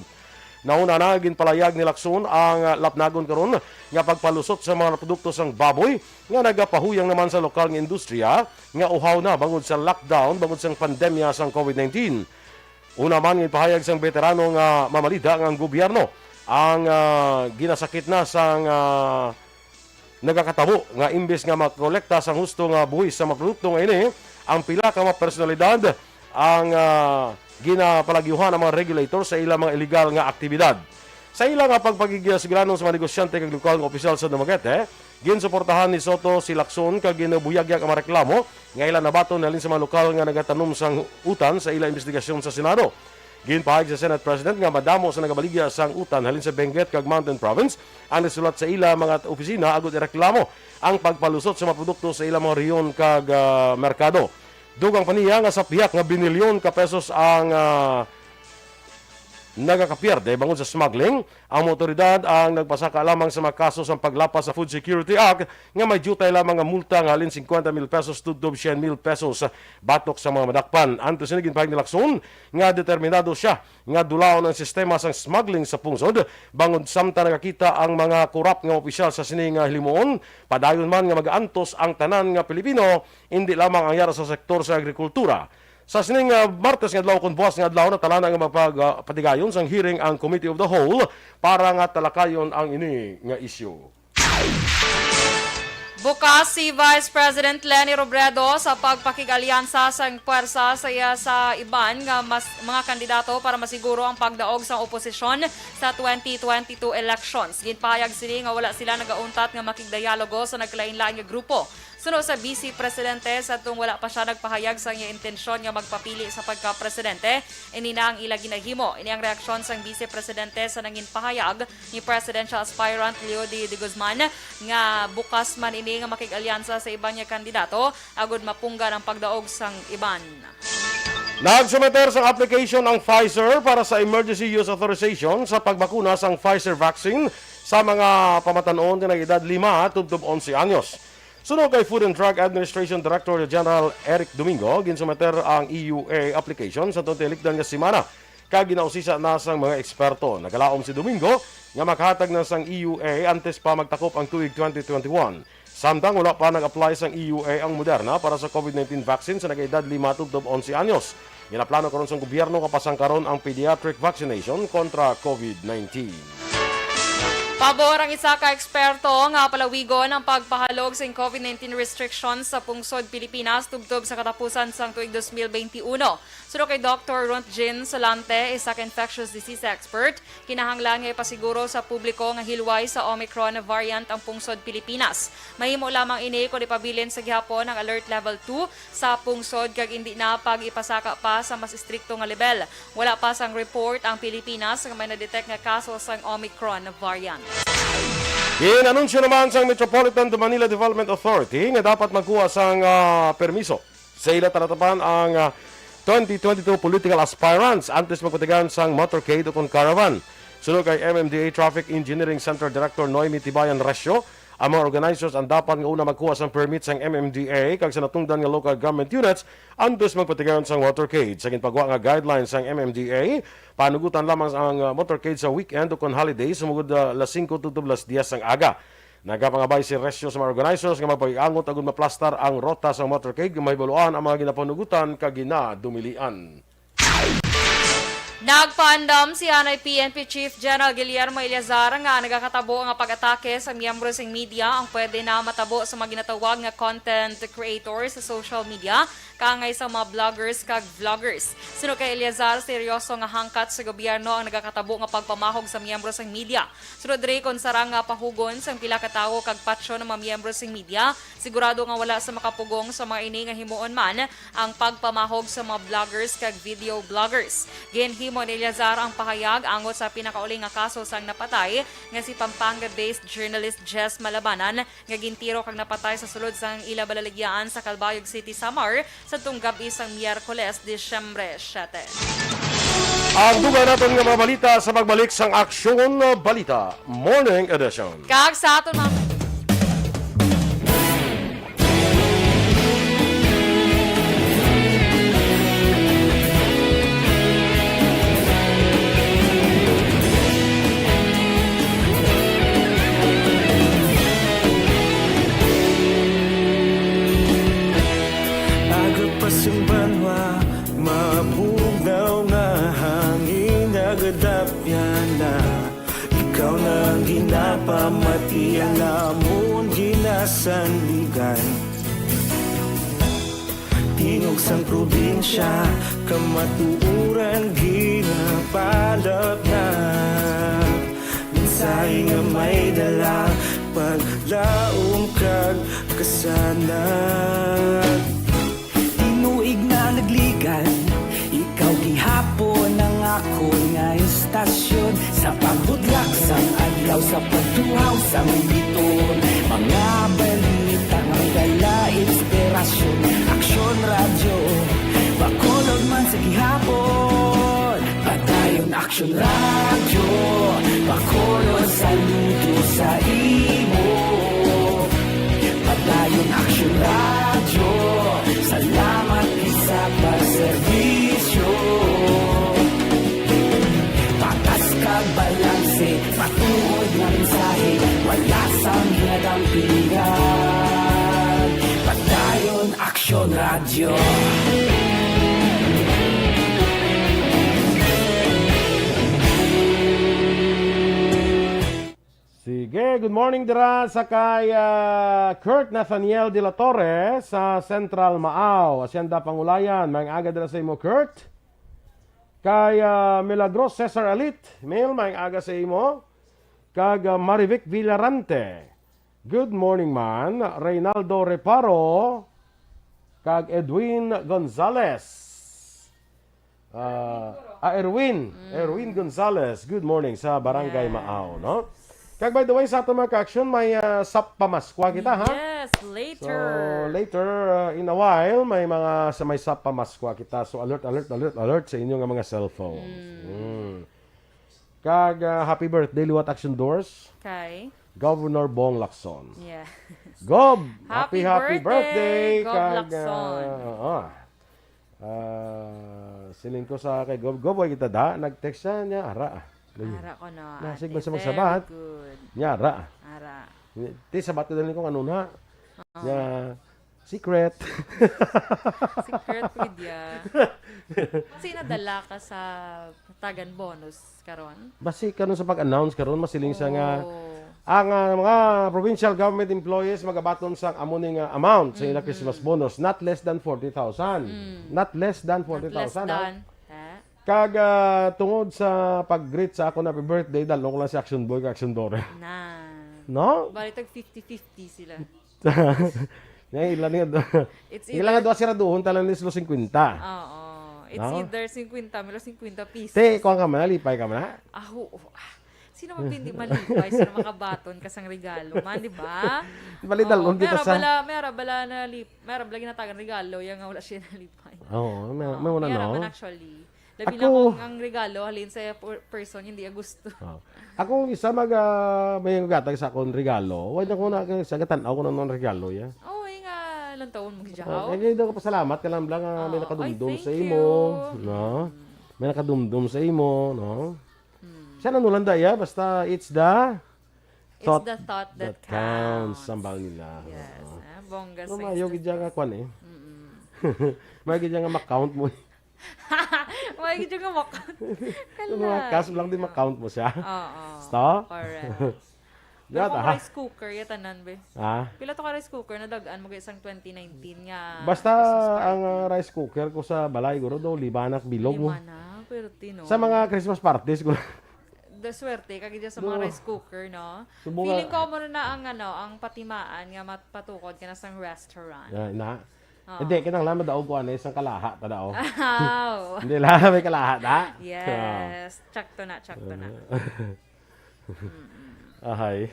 Nauna na, ginpalayag ni Lacson ang, ah, lapnagon karon nga pagpalusot sa mga produkto sang baboy nga nagapahuyang naman sa lokal nga industriya nga uhaw na bangod sa lockdown bangod sang pandemya sang COVID nineteen. Una man nga ipahayag sang beterano nga mamalida nga ang gobyerno ang, ah, ginasakit na sang, ah, nagakatabo nga imbes nga makolekta sang husto nga buhis sa mga produkto nga ini, ang pila ka mga personalidad ang, ah, ginapalagyuhan ang mga regulator sa ilang mga iligal nga aktibidad. Sa ila nga pagpakigsiguranon sa mga negosyante kag lokal nga opisyal sa Dumaguete, ginsuportahan ni Soto si Lacson kag ginbuyagyag ang mga reklamo nga ila nabaton halin sa mga lokal nga nagatanom sang utan sa ila imbestigasyon sa Senado. Ginpahayag sa Senate President nga madamo sa nagabaligya sang utan halin sa Benguet kag Mountain Province ang nagsulat sa ila mga opisina agud ireklamo ang pagpalusot sa mga produkto sa ila mga rehiyon kag, ah, merkado. Dugang pa niya nga sa pihak nga binilyon ka pesos ang, ah, nagakapierde bangod sa smuggling, ang mga awtoridad ang nagpasaka lamang sa mga kaso sang paglapas sa Food Security Act nga may diutay lamang nga multa nga halin fifty mil pesos tubtob cien mil pesos batok sa mga madakpan. Antes sini, ginpahayag ni Lacson nga determinado sia nga dulaon ang sistema sang smuggling sa pungsod, bangod samtang nakakita ang mga korap nga opisyal sa sini nga hilimuon, padayon man nga mag-antos ang tanan nga Pilipino, indi lamang ang yara sa sektor sa agrikultura. Sa sining, ah, Martes nga adlaw, kon buwas nga adlaw, na tala na nga magpag-, ah, patigayon sang hearing ang Committee of the Whole para nga talakayon ang ini nga isyu. Bukas si Vice President Leni Robredo sa pagpakig-alyansa sang pwersa sa iya sa iban nga mas, mga kandidato para masiguro ang pagdaog sang oposisyon sa twenty twenty-two elections. Ginpahayag sini nga wala sila nagauntat nga makigdialogo sa nagkalainlain nga grupo. Suno sa Vice Presidente, sadtong wala pa sia nagpahayag sang iya intensyon nga magpapili sa pagka-presidente, ini na ang ila ginahimo. Ini ang reaksyon sang Vice Presidente sa nangin pahayag ni presidential aspirant Leo D. De Guzman nga bukas man ini nga makig-alyansa sa iban nga kandidato agud mapunggan ang pagdaog sang iban. Nagsumiter sang application ang Pfizer para sa emergency use authorization sa pagbakuna sang Pfizer vaccine sa mga pamatan-on nga nag-edad lima tubtob onse anyos. Suno kay Food and Drug Administration Director General Eric Domingo, ginsumiter ang E U A application sa tinikdan nga semana. kag ginausisa na sang mga eksperto. Nagalaom si Domingo nga makahatag na sang E U A antes pa magtakop ang tuig twenty twenty-one. Samtang wala pa nag-apply sang E U A ang Moderna para sa COVID nineteen vaccine sa nag-edad lima tubtob onse anyos. Ginaplano karon sang gobyerno nga pasangkaron ang pediatric vaccination kontra COVID nineteen. Pabor ang isa ka eksperto nga palawigon ang pagpahalog sing COVID nineteen restrictions sa pungsod Pilipinas tubtob sa katapusan sang tuig dos mil benti uno. Suno kay Doktor Rontgen Solante, isa ka infectious disease expert, kinahanglan nga ipasiguro sa publiko nga hilway sa Omicron variant ang pungsod Pilipinas. Mahimo lamang ini kon ipabilin sa gihapon ang Alert Level two sa pungsod kag indi na pag-ipasaka pa sa mas istrikto nga lebel. Wala pa sang report ang Pilipinas nga may na-detect nga kaso sang Omicron variant. Gin-anunsyo naman sang Metropolitan Manila Development Authority nga dapat magkuha sang, ah, permiso sa ila talatapan ang, ah, twenty twenty-two political aspirants antes magpatigayon sang motorcade o kon caravan. Suno kay M M D A Traffic Engineering Center Director Noemi Tibayan Resio, ang mga organizers ang dapat nga una magkuha sang permit sang M M D A kag sa natungdan nga local government units antes magpatigayon sang motorcade. Sa ginpagwa nga guidelines sang M M D A, panugutan lamang ang, ah, motorcade sa weekend o kon holiday sumugod, ah, las singko tubtob las diyes sang aga. Nagapangabay si Resio sa mga organizers nga magpag-angot agud maplastar ang rota sang motorcade nga mahibaluan ang mga ginapanugutan kag ginadumilian. Nagpaandam si anay P N P Chief General Guillermo Eleazar nga nagakatabo nga pag-atake sa miyembro sing media ang pwede na matabo sa mga ginatawag nga content creators sa social media, kaangay sa mga bloggers kag vloggers. Suno kay Eleazar, seryoso nga hangkat sa gobyerno ang nagakatabo nga pagpamahog sa miyembro sang media. Sunod diri, kon sarang nga pahugon sang pila ka tawo kag patyon ang mga miyembro sing media, sigurado nga wala sa makapugong sa mga ini nga himuon man ang pagpamahog sa mga bloggers kag video bloggers. Ginhimo ni Eleazar ang pahayag angot sa pinakauli nga kaso sang napatay nga si Pampanga-based journalist Jess Malabanan nga gintiro kag napatay sa sulod sang ila balaligyaan sa Calbayog City, Samar, sadtong gab-i sang Miyerkules, Disyembre siete. Ang dugang naton nga mga balita sa pagbalik sang Aksyon Balita Morning Edition. Kag sa aton mga Aga pa sing banwa, mabugnaw nga hangin, nagadapyan na. Ikaw na ang ginapamati, ang amon ginasandigan. Tingog sang probinsya, kamatuoran ginapalapnag. Mensahe nga may dala, paglaom kag kasanag. Tinuig na nagligan, ikaw gihapon ang akon nga istasyon. Sa pagbudlak sang adlaw, sa pagtuhaw sang biton, mga balita nga may dala inspirasyon. Aksyon Radyo, Bacolod man sa gihapon. Padayon Aksyon Radyo, Bacolod, saludo sa imo. Padayon Aksyon Radyo, salamat gid sa pagserbisyo. Patas kag balanse, matuod nga mensahe, wala sang ginadampingan. Padayon Aksyon Radyo. Sige, good morning dira sa kay, ah, Kurt Nathaniel de la Torre sa Central Maaw, Hacienda Pangulayan. Maayong aga dira sa imo, Kurt. Kay, ah, Milagros Cesar Alit, Mel, maayong aga sa imo. Kag, ah, Marivic Villarante, good morning man. Reynaldo Reparo, kag Edwin Gonzales. Ah, ah, Erwin. Mm. Erwin Gonzales, good morning sa Barangay Yes. Maaw, no? Kag by the way, sa aton mga ka-aksyon, may, ah, sap pamaskwa kita, ha? Yes, later. So, later, ah, in a while, may mga sa may sap pamaskwa kita. So, alert, alert, alert, alert sa inyo nga mga cellphones. Mm. Mm. Kag, ah, happy birthday, liwat Aksyon Dors. Kay? Governor Bong Lacson. Yes. Gob, happy, Happy happy birthday, birthday. Gob Kag, Lacson. ah, ah. Ah, siling ko sa kay Gob, "Gob, way kita da?" Nag-text siya niya, ara. Lagi. Ara ko, no, Nasig ate. man sa Very magsabat. good. Niya, ara. Ara. Ti sabat ko din kung ano na. Oo. Niya, secret. Secret with ya. Kasi nadala ka sa Tagan bonus karon. Basi karon sa pag-announce karon, masiling sa nga Oh. ang, ah, mga provincial government employees magabaton sang amo ni nga amount sa ila Mm-mm. Christmas bonus, not less than forty thousand. Mm. Not less than Not less forty thousand, ha? than, ha? Kag, ah, tungod sa pag-greet sa akon happy birthday, dalo ko lang si Action Boy kag Action Dora. Na. No? Bali, tag fifty fifty sila. Nga ila nga do-, It's ila nga either duha siraduhon talan ni sila singkwenta. Oo. It's No? either singkwenta mil o singkwenta pesos. Te, kuwan ka man, lipay ka man, ha? Ah, oo. Ah, sino man hindi malipay? Sino makabaton ka sang regalo man, di ba? Bali, Oo, dalon kita may sa arabala, may arabala na lip-, may arabala ginatagan regalo, yung nga wala siya nalipay. Oo, may, Oo, may wala, may no? araban actually. Labi Ako na kung ang regalo, halin sa per-, person, hindi niya gusto. Oh. Ako, isa mag, ah, may gatag sa akong regalo. Wala ko na, sa gatan-aw ko na ng regalo, ya. Oh, eh nga, ilang taon mo Oh, gijahaw? Kaya daw kapasalamat ka lang, bla, nga may Oh, ay, nakadumdum thank sa imo, you. no? Mm. May nakadumdum sa imo, no? Mm. Siya nang Holanda, ya, basta it's the It's thought the thought that that counts, counts. sambal nila. Yes, Oo. ah, bongga Pero sa mayo it's the gid siya nga thought. kwan, eh. Mm-mm. Mayo gid siya nga ma-count mo. Why gid yung nga ma-count? Kung Kala. mga cash lang din, ma-count mo siya. Oo. Sto? Correct. Pero Yata, kung ha? rice cooker, ya tanan, be. Ha? Pila to ka rice cooker na dagan mo kay isang twenty nineteen nga Basta Christmas party? ang, ah, rice cooker ko sa balay, guro daw, lima na bilog mo. Lima na, pero tino. Sa mga Christmas parties, guro. Da swerte, kag dyan sa mga Do. rice cooker, no? Subo nga. Feeling ko mo na ang, ano, ang patimaan nga mapatukod ka na sang restaurant. Ah, na. Oo. Hindi, kinahanglan madaog ko, ano, isang kalaha, ta daw. Aw. Hindi lang, may kalaha, ta? Yes. Tsakto na, tsakto na. Ah. Mm-mm. Ahay.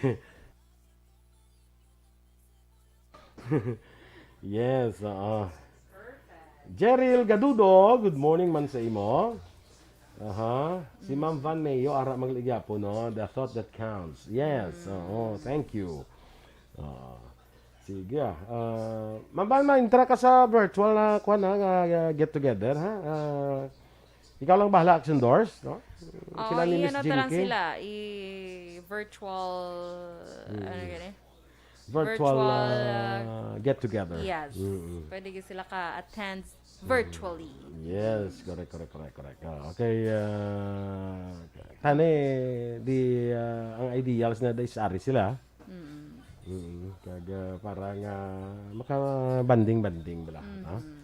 Yes, oo. Jeryl Gadudo, good morning man sa imo. Aha. Si Ma'am Van Mayo, ara magligyapo, no? The thought that counts. Yes, Mm. oo. Thank you. Oo. Sige, ah. Ah, Ma'am Van, ma-intra ka sa virtual na, kuwan, ha, nga, nga get together, ha? Ah, ikaw lang bahala, Action Doors, no? Oh, Sila ni i-, Miss ano, ta lang Jinky. sila, i-virtual, Mm. ano gani? Virtual, Virtual, ah, ah, get together. Yes. Mm-mm. Pwede gyud sila ka-attend virtually. Yes, correct, correct, correct, correct. Ah, okay, ah, tani, di, ah, ang ideals na dai sari sila. Mm. Mm, kag, ah, para nga maka-bonding-bonding bala, no? Mm.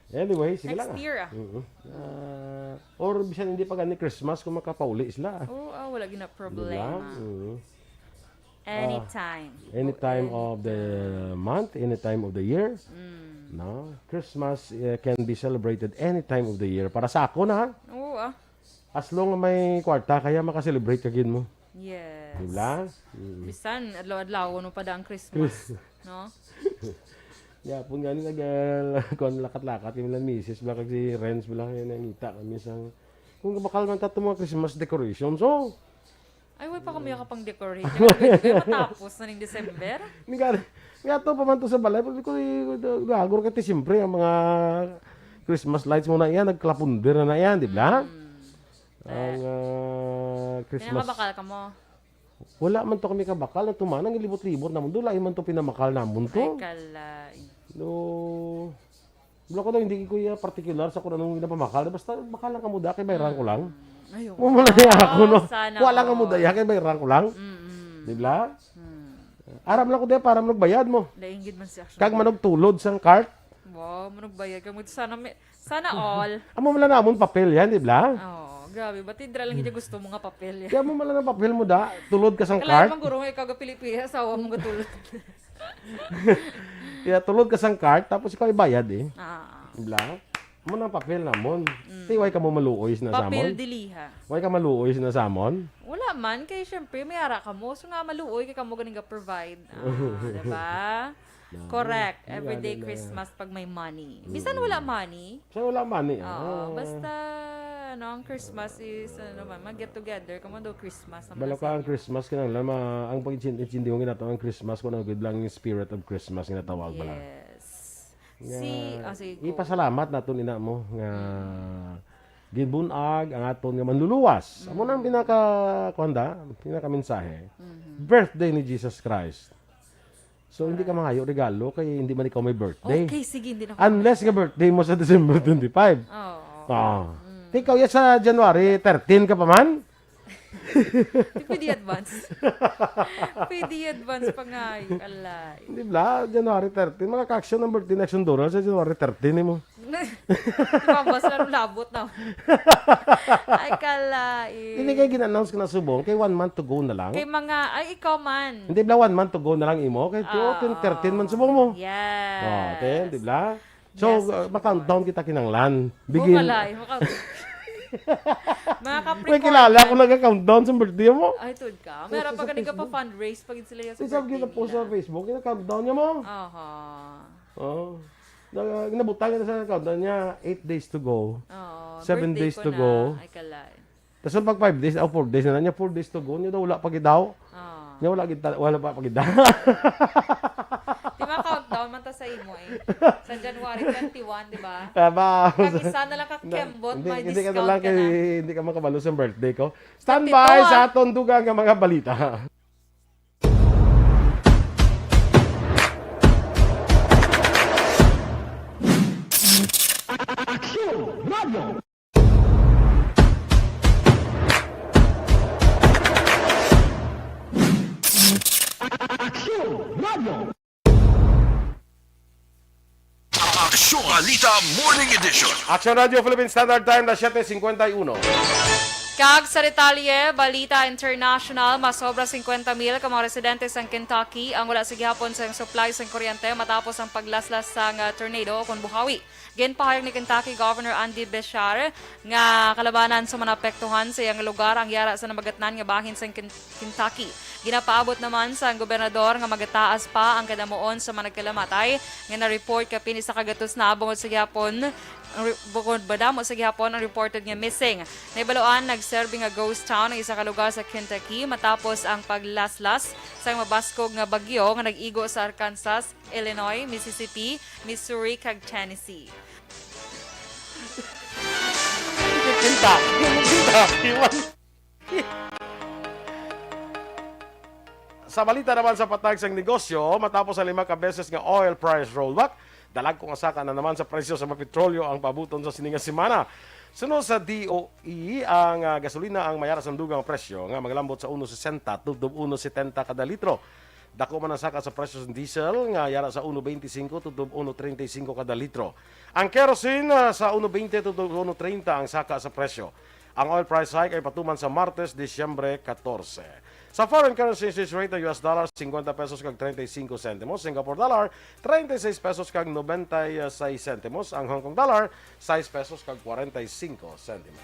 Anyway, sige Next lang, ah. year, ah. Mm. Ah, or bisan hindi pa gani Christmas kung makapauli sila. Oo, ah, wala gid na Di ba? problema. Mm. Ah, Anytime. any time Any of the time. month, any time of the year, Mm. no? Christmas, eh, can be celebrated any time of the year. Para sa ako na, ha? Oo, ah. As long may kwarta, kaya maka-celebrate ka gid mo. Yes. Di ba? Mm. Bisan, adlaw-adlaw, no, pa da ang Christmas, Chris- no? Yapon gani nag, ah, kuwan, lakat-lakat, yung lang misis, bala kag si Renz, bala, yung nangita kami sa, kung kabakal man tato mga Christmas decorations, oh, Ay, way pa kami nakapang-decorate. Kaya matapos na ning December. Ni gani, may ato pa man to sa balay. Pag ko, gagor ka ti, siyempre, ang mga Christmas lights mo na yan, nagkalapunder na na yan, di ba? Mm. Ang, Eh. ah, Christmas. Kaya mabakal ka mo? Wala man to kami kabakal. Ang tumanang, ilibot-libot naman. Doon, lain man to pinamakal naman to. Ay, kalay. No. Wala ko daw, hindi ko iya particular sa kung anong ginapamakal. Basta makal lang kamo da, kay bayaran ko lang. Mm. Ayaw. Mo man lang ako, no? Ah, sana Wala lang kamo all. da, ya, kay bayaran ko lang. Mm-mm. Di ba? Mm. Aram lang ko da, para magbayad mo. Lain gid man si Action. Kag manugtulod sang cart. Wow, manugbayad ka mo. Sana may, sana all. Amo man lang namon papel yan, di ba? Oo, grabe. Ba't hidra lang hindi gusto mo nga papel yan? Kaya mo man lang ang papel mo da, tulod ka sang Kalain cart. man guro nga ikaw gapili-pili, asawa mo gatulod. Kaya tulod ka sang cart, tapos ikaw ibayad eh. Ah. Di ba? Amo nang papel namon. Mm. Ti, way ka mo maluoy na Papel samon? diliha. Way ka maluoy na samon? Wala man, kay syempre, may ara ka mo. So nga, maluoy kay kamo ganing ga-provide. Ah, di ba? Na, Correct. na, Everyday na, na. Christmas pag may money. Bisan Mm. wala money. Bisan wala money, Oo, ah. basta, ano, ang Christmas is, ano man, mag-get together. Kamo daw Christmas. Ang Balo ka ang nasa Christmas, kinahanglan ma-, ang pag-intindi mo ginatawag ang Christmas, kung ano gid lang yung spirit of Christmas, ginatawag bala. Yes. Si, nga ah, sige, go. Ipasalamat naton ina mo nga Mm. ginbun-ag ang aton nga manluluwas. Amo na ang Mm. pinaka, kuwan da, pinaka mensahe. Mhm. Birthday ni Jesus Christ. So, hindi ka Alright. mangayo regalo kay hindi man ikaw may birthday. Okay, sige, hindi na ako Unless nga mangayo. birthday mo sa December twenty-five. Oo. Ah. Mm. Ikaw, ya sa January thirteen ka pa man? Di pwede advance. Pwede advance pa nga, ay, alay. Di ba? January thirteen, mga ka-aksyon ang birthday ni Aksyon Doral sa January thirteen, eh, mo. Di ba, mas lalo labot na. Ay, kalain. Hindi kay gin-announce ka na subong, kay one month to go na lang. Kay mga, ay, ikaw man. Hindi ba, one month to go na lang imo? Kay Ah, two thousand thirteen man subong mo. Yes. Oh, ten, di ba? So, Yes, uh, of course. ma-countdown kita kinanglan. Bigin. Bumalay, maka- Mga May Capricorn kilala yan. ko nagka-countdown sa birthday mo. Ay, tuod ka. So, Meron sa pa gani ka pa Facebook. fundraise pag sila yan sa Isa birthday gina-post sa nila. Facebook, gina-countdown niya mo. Aha. Oh. Na, nabutang na sa countdown niya, eight days to go. Oo, Seven birthday days ko to na. go. Ay, kalay. Tas ang pag five days, o four days na lang niya, four days to go. Niya daw, wala pa gid daw. Ah. Niya wala gid ta-, wala pa, pa gid daw. Di ba, countdown man ta sa imo eh. Sa January twenty-one, di ba? Tama. Kag isa na lang ka Na, kembot, hindi, may hindi ka na discount lang ka kay, na. hindi ka makabalo sa birthday ko. Standby Twenty-two, sa ah. aton dugang nga mga balita. Aksyon Radio. Aksyon Radio. Aksyon Balita Morning Edition. Aksyon Radio Philippine Standard Time, las siete cincuenta y uno. Kag sa detalye, balita international, mas sobra cincuenta mil ka mga residente sang Kentucky ang wala sa gihapon sang supply sang kuryente matapos ang paglaslas sang, ah, tornado o kon buhawi. Ginpahayag ni Kentucky Governor Andy Beshear nga kalabanan sa mga naapektuhan sa iyang lugar ang yara sa namagatnan nga bahin sang Ken-, Kentucky. Ginapaabot naman sang gobernador nga magataas pa ang kadamuon sa mga nagkalamatay nga na-report kapin isa ka gatos na bungod sa gihapon, ang re-, bungod madamo sa gihapon ang reported nga missing. Nahibaluan, nagserbi nga ghost town ang isa ka lugar sa Kentucky matapos ang paglaslas sang mabaskog nga bagyo nga nag-igo sa Arkansas, Illinois, Mississippi, Missouri, kag Tennessee. Kinta, kinta, iwan. Sa balita naman sa patag sang negosyo, matapos ang lima ka beses nga oil price rollback, dalagko nga saka na naman sa presyo sa mga petrolyo ang paabuton sa sini nga semana. Suno sa D O E, ang, ah, gasolina ang mayara sang dugang presyo nga maglambot sa uno sesenta tubtob uno setenta kada litro. Dako man ang saka sa presyo sa diesel nga yara sa uno veinticinco tubtob uno treinta y cinco kada litro. Ang kerosene, ah, sa uno veinte tubtob uno treinta ang saka sa presyo. Ang oil price hike ay patuman sa Martes, Disyembre catorce. Sa foreign currency exchange rate, ang U S dollar, cincuenta pesos kag treinta y cinco centimos, Singapore dollar, treinta y seis pesos kag noventa y seis centimos, ang Hong Kong dollar, sais pesos kag kwarenta y singko sentimos.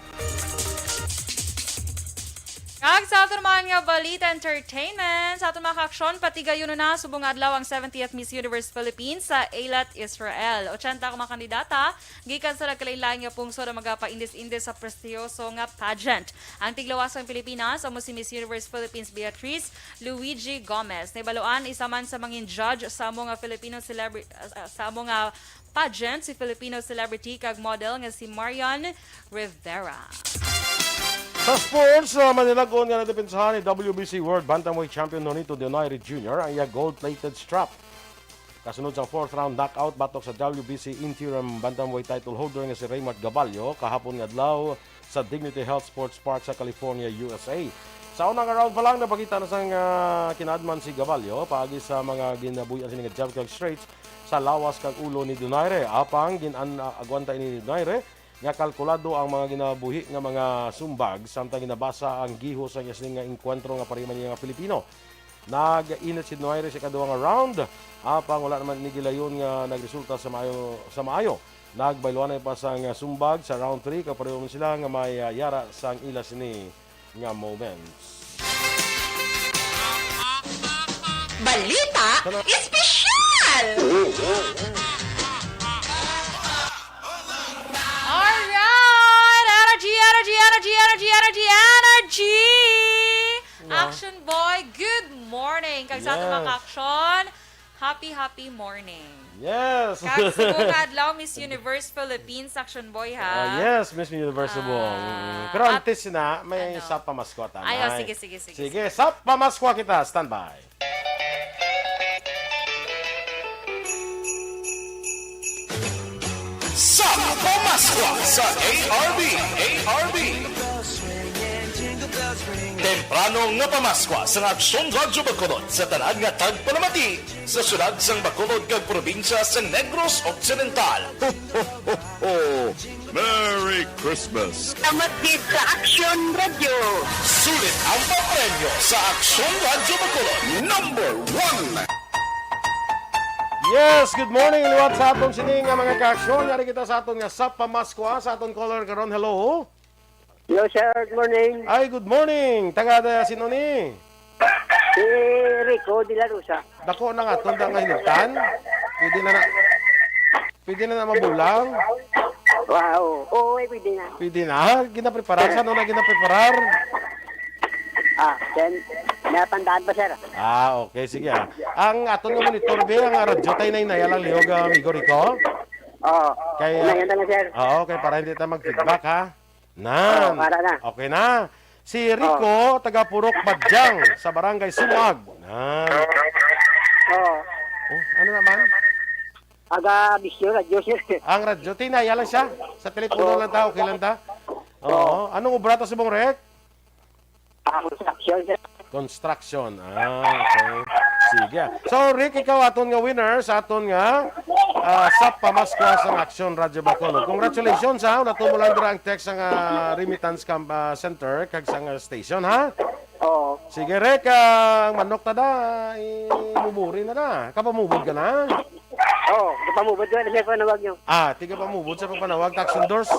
Kag sa aton naman nga balita entertainment, sa aton mga kaaksyon, patigayunon na subong nga adlaw ang seventieth Miss Universe Philippines sa Eilat, Israel. Ochenta ka mga kandidata gikan sa nagkalain-lain nga pungsod ang magapaindis-indis sa prestiyoso nga pageant. Ang tigluwas sang Pilipinas amo si Miss Universe Philippines Beatrice Luigi Gomez. Nahibaluan, isa man sa mangin judge sa amo nga Filipino celebri-, sa amo nga pageant si Filipino celebrity kag model nga si Marian Rivera. Sa sports, uh, manilag-on nga nadepensahan ni W B C World Bantamweight Champion Nonito Donaire Junior ang iya gold-plated strap. Kasunod sa fourth round knockout batok sa W B C interim bantamweight title holder nga si Raymart Gabalio kahapon nga adlaw sa Dignity Health Sports Park sa California, U S A. Sa una nga round pa lang, napakita na sang, ah, kinaadman si Gabalio paagi sa mga ginabuhian sini nga jab kag straights sa lawas kag ulo ni Donaire. Apang gin-, ah, agwanta ini ni Donaire nga kalkulado ang mga ginabuhi nga mga sumbag samtang ginabasa ang gihos sa iya sini nga engkwentro nga pareho man niya nga Filipino. Nag-init si Donaire sa ikaduha nga round, apang wala naman ini gilayon nga nagresulta sa maayo, sa maayo. Nagbayluanay pa sang sumbag sa round three, kag pareho man sila nga may, ah, yara sang ila sini nga moments. Balita Sana- Espesyal! Alright! Energy, energy, energy, energy, energy, energy! Yeah. Action Boy, good morning! Kag sa aton mga Yes. kaaksyon, Happy, happy morning. Yes. Kag subong nga adlaw, Miss Universe Philippines, Action Boy, ha? Ah, yes, Miss Universe subong. Ah, Mm. Pero at antes na, may ano? Sa pamaskwa ta, Ay, oh, nay. Sige, sige, sige, Sige, sige. Sa pamaskwa kita. Standby. Sa pamaskwa sa A R B, A R B. Temprano nga pamaskwa sa Aksyon Radyo Bacolod sa tanan nga tagpalamati sa syudad sang Bacolod kag probinsya sa Negros Occidental. Ho, ho, ho, ho. Merry Christmas! Salamat gid sa Aksyon Radyo. Sulit ang papremyo sa Aksyon Radyo Bacolod, number one. Yes, good morning. Liwat sa aton sini nga mga kaaksyon. Yari kita sa aton nga sa pamaskwa, sa aton caller karon. Hello? Hello, sir. Good morning. Ay, good morning. Taga da sino ni? Si Rico de la Rosa. Dako na nga aton da nga hinungdan. Pwede na na. Pwede na na mabulang. Wow. Oo, eh, pwede na. Pwede na. Ginapreparar. Sa ano na ginapreparar? Ah, then, may tandaan pa, sir. Ah, okay. Sige, ah. Ang aton nga monitor, be, ang radyo tayo na inaya lang lihog, ah, amigo Rico. Oo. Kay, ah, Ngayon na lang, sir. Oo, kay para hindi tayo mag-feedback, ha? Nan. Oo, para na. Okay na. Si Rico, Oo. taga Purok Badyang, sa Barangay Sumag. Nan. Oo. Oh, ano naman? Aga, bisyo, radyo, sir. Ang radyo, tinaya lang siya. Sa telepono Oo. lang ta, okay lang ta. Oo. Oo. Anong obra to subong, Rick? Ah, construction, sir. Construction. Ah, okay. Sige. So, Rick, ikaw aton nga winner sa aton nga, ah, sa pamaskwa sang Aksyon Radyo Bacolod. Congratulations, ha. Una to mo lang dira ang text sang, ah, remittance cam-, ah, center kag sang, ah, station, ha? Oo. Sige, Rick, ah, ang manok ta da, imuburi na da. Kapamubod ka na? Oo, kapamubod na siya panawag niyo. Ah, tiga pamubod sa pagpanawag, tax endorse.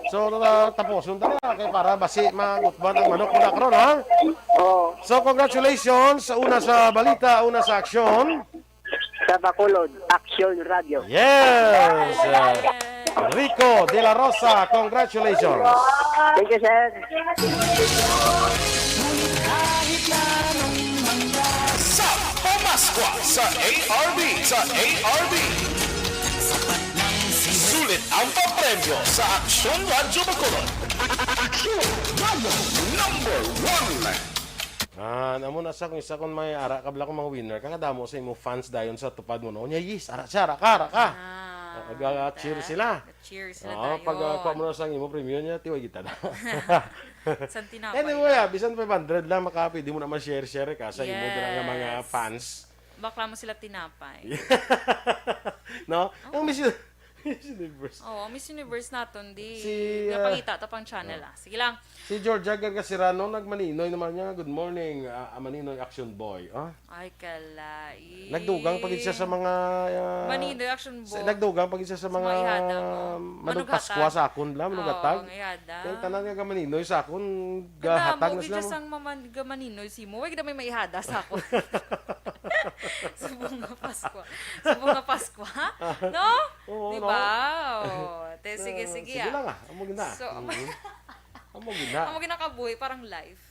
So, ta-, tapuson ta na, kay para basi magutban ang manok na karon, ha? Oo. So, congratulations. Una sa balita, una sa aksyon. Sa Bacolod, Action Radio. Yes! Uh, Rico de la Rosa, congratulations. Thank you, sir. Sa Pamaskwa sa A R B, sa A R B. Sulit ang papremyo sa Aksyon Radyo Bacolod. Aksyon Radyo number one. Ah, amo na sa kung isa kon may ara ka bala kung mga winner, kakadamo sa imo fans dayon sa tupad mo, no? Nya, yes, ara siya, ara ka, ara ka. Ah, Ah, ga-, cheer ta-, sila. Cheer sila Oo, dayon. Pag, ah, kuha mo na sa imo premyo niya, tiway kita na. Sa tinapay Anyway, lang. Ah, bisan five hundred lang, maka, pwede mo naman share-share ka sa imo dira nga mga Yes. fans. Bakla mo sila tinapay. No? Oo. Ang Miss Miss Universe. Oo, Miss Universe naton, di Si, ah, napangita ta pang channel, ah. Ah. Sige lang. Si Georgia Gargasirano nagmaninoy naman niya, "Good morning, ah, ah, Maninoy Action Boy." Ah? Ay, kalai. Nagdugang pa gid siya sa mga, ah, Maninoy Action sa, Boy. Nagdugang pa gid siya sa Sa mga mga ihada mo. Manong Manong Paskwa hatag. Sa akon, bla, manong Oo, hatag. Nga ihada. Kay tanan nga gamaninoy sa akon, Kada gahatag mo na gid sila siya mo. Sang maman-, gamaninoy si mo. Way gid may maihada sa akon. Subong nga Paskwa. Subong nga Paskwa. No? Oo, Di no? ba? Oh, te, sige, Ah, sige, sige ah. lang, ah. Amo gina. So, Mhm. Amo gina. Amo gina kabuhi, parang life.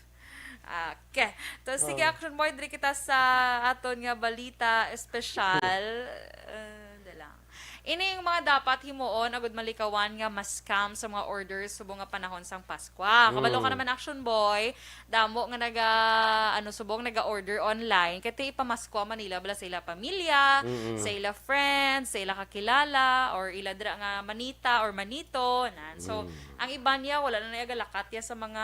Ah, okay. So, sige, Ah. Action Boy, diri kita sa aton nga balita espesyal. Uh, dalang. Ini yung mga dapat himuon agud malikawan nga ma-scam sa mga orders subong nga panahon sang Paskwa. Kabalo ka Mm. naman, Action Boy, damo nga naga, ano, subong naga-order online. Kay ti ipamaskwa man nila bala sa ila pamilya, Mm-mm. sa ila friends, sa ila kakilala, or ila dira nga manita or manito, nan. So, Mm. ang iban niya, wala na nagalakat ya sa mga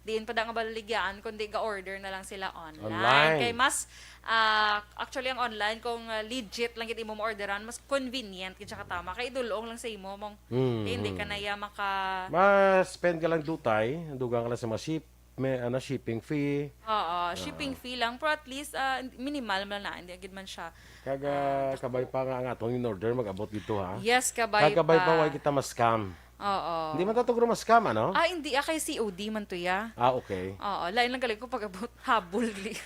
diin pa da nga balaligyan, kundi ga-order na lang sila online. Online. Kay mas, ah, actually, ang online, kung, ah, legit lang gid imo ma-orderan, mas convenient gid siya katama. Kay idulong lang sa imo, mong, Mm, kay hindi ka mm. na iya maka- Ma-spend ka lang dutay, dugang ka lang sa mga ship, may, ano, shipping fee. Oo, Ah. shipping fee lang. Pero at least, ah, minimal man na, hindi gid man siya. Kag, ah, Ah, kabay pa nga ang atong in-order, mag-abot dito, ha? Yes, kabay Kag kabay pa. pa, why kita ma-scam? Oo. Hindi man ta to guro ma-scam, ano? Ah, hindi. Ah, kay C O D man to, ya. Ah, okay. Oo, lain lang gali ko pag-abot, habol gali.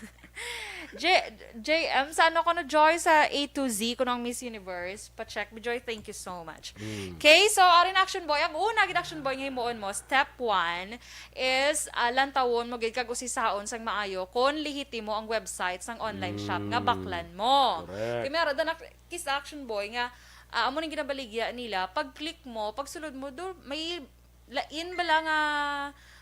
J-, J M, sa ano ko no, Joy, sa A to Z, kuno ang Miss Universe. Pa-check, Joy, thank you so much. Mm. Okay, so, arin, Action Boy, ang una gid, Action Boy, nga himuon mo, step one is, ah, lantawon mo gid kag usisaon sang maayo kon lehitimo ang website sang online shop nga Mm. baklan mo. Correct. Kay meron da na kis Action Boy nga, ah, amo ning ginabaligya nila, pag-click mo, pagsulod mo, do, may lain bala nga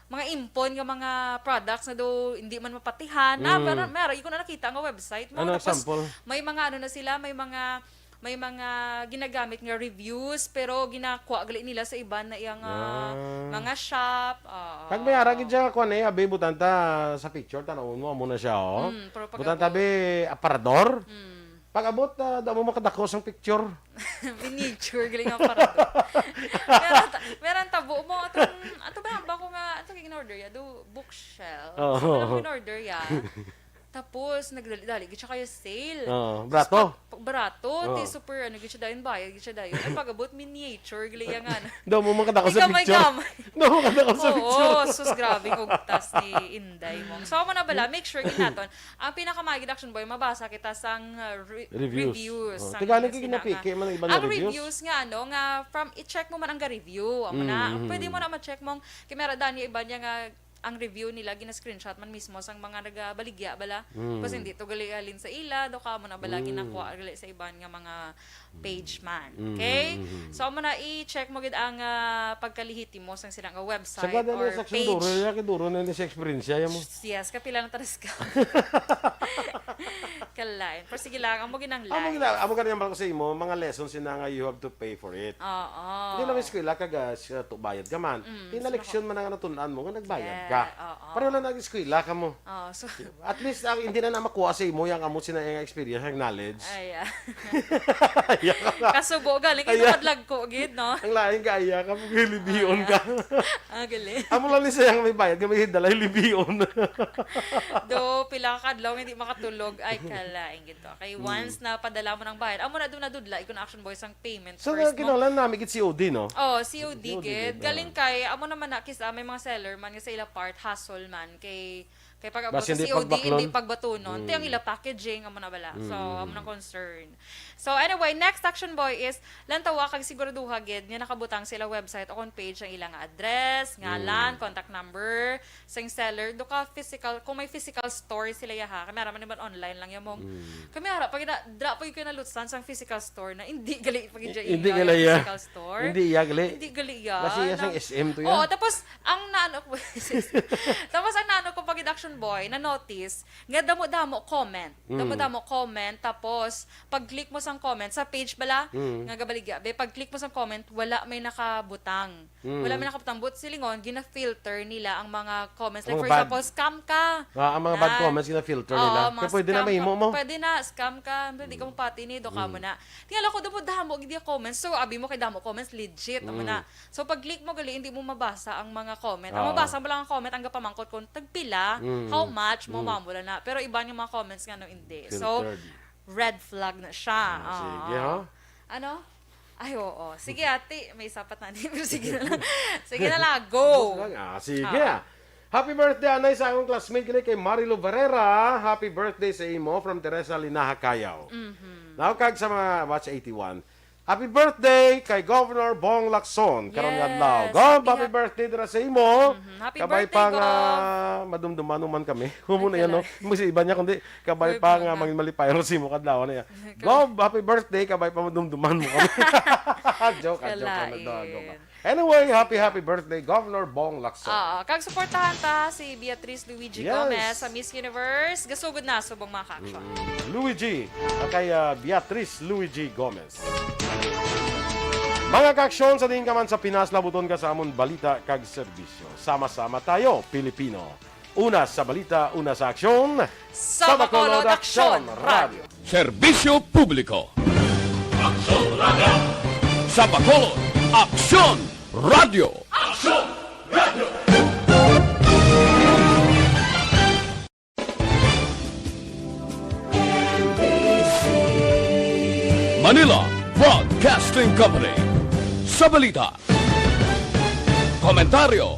mga impon nga mga products na do hindi man mapatihan. Na, Mm. meron, meron, iko na nakita nga website mo. Ano, Tapos, sample? may mga ano na sila, may mga, may mga ginagamit nga reviews, pero ginakuha gali nila sa iban na iyang, ah, Ah. mga shop. Ah. Kag may ara gid siya, kuwan eh, abi, butanta sa picture, tanawon mo, amo na siya, oh. Mm, pero pag Butanta, abot. Be, aparador. Mm. Pag abot, ah, damo makadako sang picture. Miniature, galing nga para do. Meron ta-, meron tabo mo, atong, ato ba, ba ko nga, ato in order ya, do bookshelf. Oo. So, alam mo in order ya. Tapos, nagdali-dali, gid siya kayo sale. Oo, barato. Tapos, pag, pag barato, Oo. ti super, ano, gid siya dayon, bayad, gid siya dayon. Ay, pag-abot, miniature, gali ya nga. Daw mo makadako sa picture. Gamay-gamay. Daw mo makadako sa picture. Oo, sus, grabe, ugtas ni Inday mo. So, amo na bala, make sure gid naton. Ang pinakamagid, Action Boy, mabasa kita sang, uh, re-, Reviews. Reviews, Oh, sang tiganin mga kay sinanga. Ginapiki man ang iban nga Ang reviews. Reviews nga, ano, nga from, i-check mo man ang ga-review. Amo na, Mm, mm, pwede mo mm. na ma-check mong, kay meron daan yung iba niya nga, ang review nila, gina-screenshot man mismo sang mga nagabaligya bala. Mm. Kasi hindi to gali halin sa ila, do ka mo na bala Mm. ginakuha gali sa iban nga mga page man. Mm, Okay? mm, mm. So, amo na, i-check mo gid ang, ah, pagkalihitimo sang sila nga website Sagada or niya sa page. Duro, ya, kay duro na ni sa eksperyensya, ya mo. Yes, kapila na tanas ka. Kalain. Pero sige lang, amo ginang Amo life. Gina-, amo gani ang sa imo, mga lessons sina nga you have to pay for it. Oo. Hindi lang eskwela ka, ga-, siya to bayad ka man. Mm, Hindi na so leksyon nako- man ang natun-an mo, nga nagbayad Yeah, ka. Oo. Pareho lang nag-eskwela ka mo. Oo, so At least, ang hindi na na makuha sa imo, yang amo sina yung experience, yung knowledge. Ay, ah. Iya ka nga. Kasubo, galing Iya. Ito madlagko, gid, no? Ang lain ka, iya ka, maghilibion Ay, ka. Ah, galing. Amo lang ni sayang may bayad, nga may hidala, hilibion. Do, pila ka kadlaw, hindi makatulog. Ay, kalain, gid to. Kay Hmm. once na padala mo ng bayad, amo na doon nadudla, ikon Action Boy sang payment So, first mo. Kinahanglan namin gid C O D, no? Oh, C O D, C O D gid, gid. Galing kay, amo naman na, kisa, may mga seller man, nga sa ila part, hassle man, kay Kay pag abot Basi sa hindi C O D, pagbaklon. Hindi pagbatunon. Mm. Ti ang ila packaging, amo na bala. So, Mm. amo nang concern. So, anyway, next Action Boy is, lantawa kag siguraduha gid nga nakabutang sila website o kon page ang ilang address, ngalan, Mm. contact number, sang seller, do ka physical, kung may physical store sila yaha, kami ara man naman online lang yung mong, Mm. kami ara, pag ina-, dra pa yung kinalutsan sang physical store na, hindi gali pag Hindi iya gali iya. Physical store. Hindi iya gali. Hindi gali iya. Basi iya sang Na-, S M to iya. Oo, tapos, Ang naano ko, tapos ang naano ko pag Action Boy, na-notice, nga damo-damo comment. Mm. Damo-damo comment, tapos pag-click mo sang comment, sa page bala, Mm. nga gabaligya, be, pag-click mo sang comment, wala may nakabutang. Mm. Wala may nakabutang, but silingon, gina-filter nila ang mga comments. Like, Mga for bad. Example, scam ka. Ah, ang mga bad Na. Comments, gina-filter Oo, nila. Mga Pero pwede na scam mahimo ka, mo. Pwede na, scam ka, hindi ka Mm. mapati ni, do ka Mm. mo na. Tingala ko, damo-damo, gid yung comments. So, abi mo kay damo comments, legit, amo Mm. na. So, pag-click mo gali, hindi mo mabasa ang mga comment. Ang Oo. Mabasa mo lang ang comment, ang gapamangkot kung tagpila, Mm. How much, mo Mm. mamula na. Pero iba yung mga comments nga, no, hindi. So, Filtered. Red flag na siya. Ah, sige, Oo. Ha? Ano? Ay, oo. Sige, ate, may sapat na ni. Pero sige na lang. Sige na lang, go. Gusto lang, ah, sige, Oo. Ah. Happy birthday, anay, sa akong classmate, gini kay Marilo Barrera. Happy birthday sa imo from Teresa Linaha, Cayao. Mhm. Now, kag sa mga watch eighty-one, happy birthday kay Governor Bong Lacson karon nga Yes, adlaw. Gov, happy happy hap- birthday dira sa imo. Mhm. Happy Kabay birthday, pa nga Gov. Madumduman man kami. Humo na Ay, yan, no? Kala. Mas iba niya, kundi kabay May pa nga banga. Mangin malipayon sa imo kadlaw na yan. Kala. Gov, happy birthday, kabay pa madumduman mo kami. Joke, ah, joke lang, Kalain. Nagdawa, joke lang. Anyway, happy, happy birthday, Governor Bong Lacson. Oo, kag suportahan ta si Beatrice Luigi Yes. Gomez sa Miss Universe. Gasugod na, subong mga ka-action. Mm, Luigi, ah, kay, ah, Beatrice Luigi Gomez. Mga ka-action, sa diin ka man sa Pinas, labuton ka sa amon balita kag serbisyo. Sama-sama tayo, Pilipino. Una sa balita, una sa aksyon. Sa Bacolod, Aksyon Radio. Serbisyo publiko. Aksyon Radio. Sa Bacolod, Aksyon Radio. Aksyon Radio. Manila Broadcasting Company. Sa balita, komentaryo,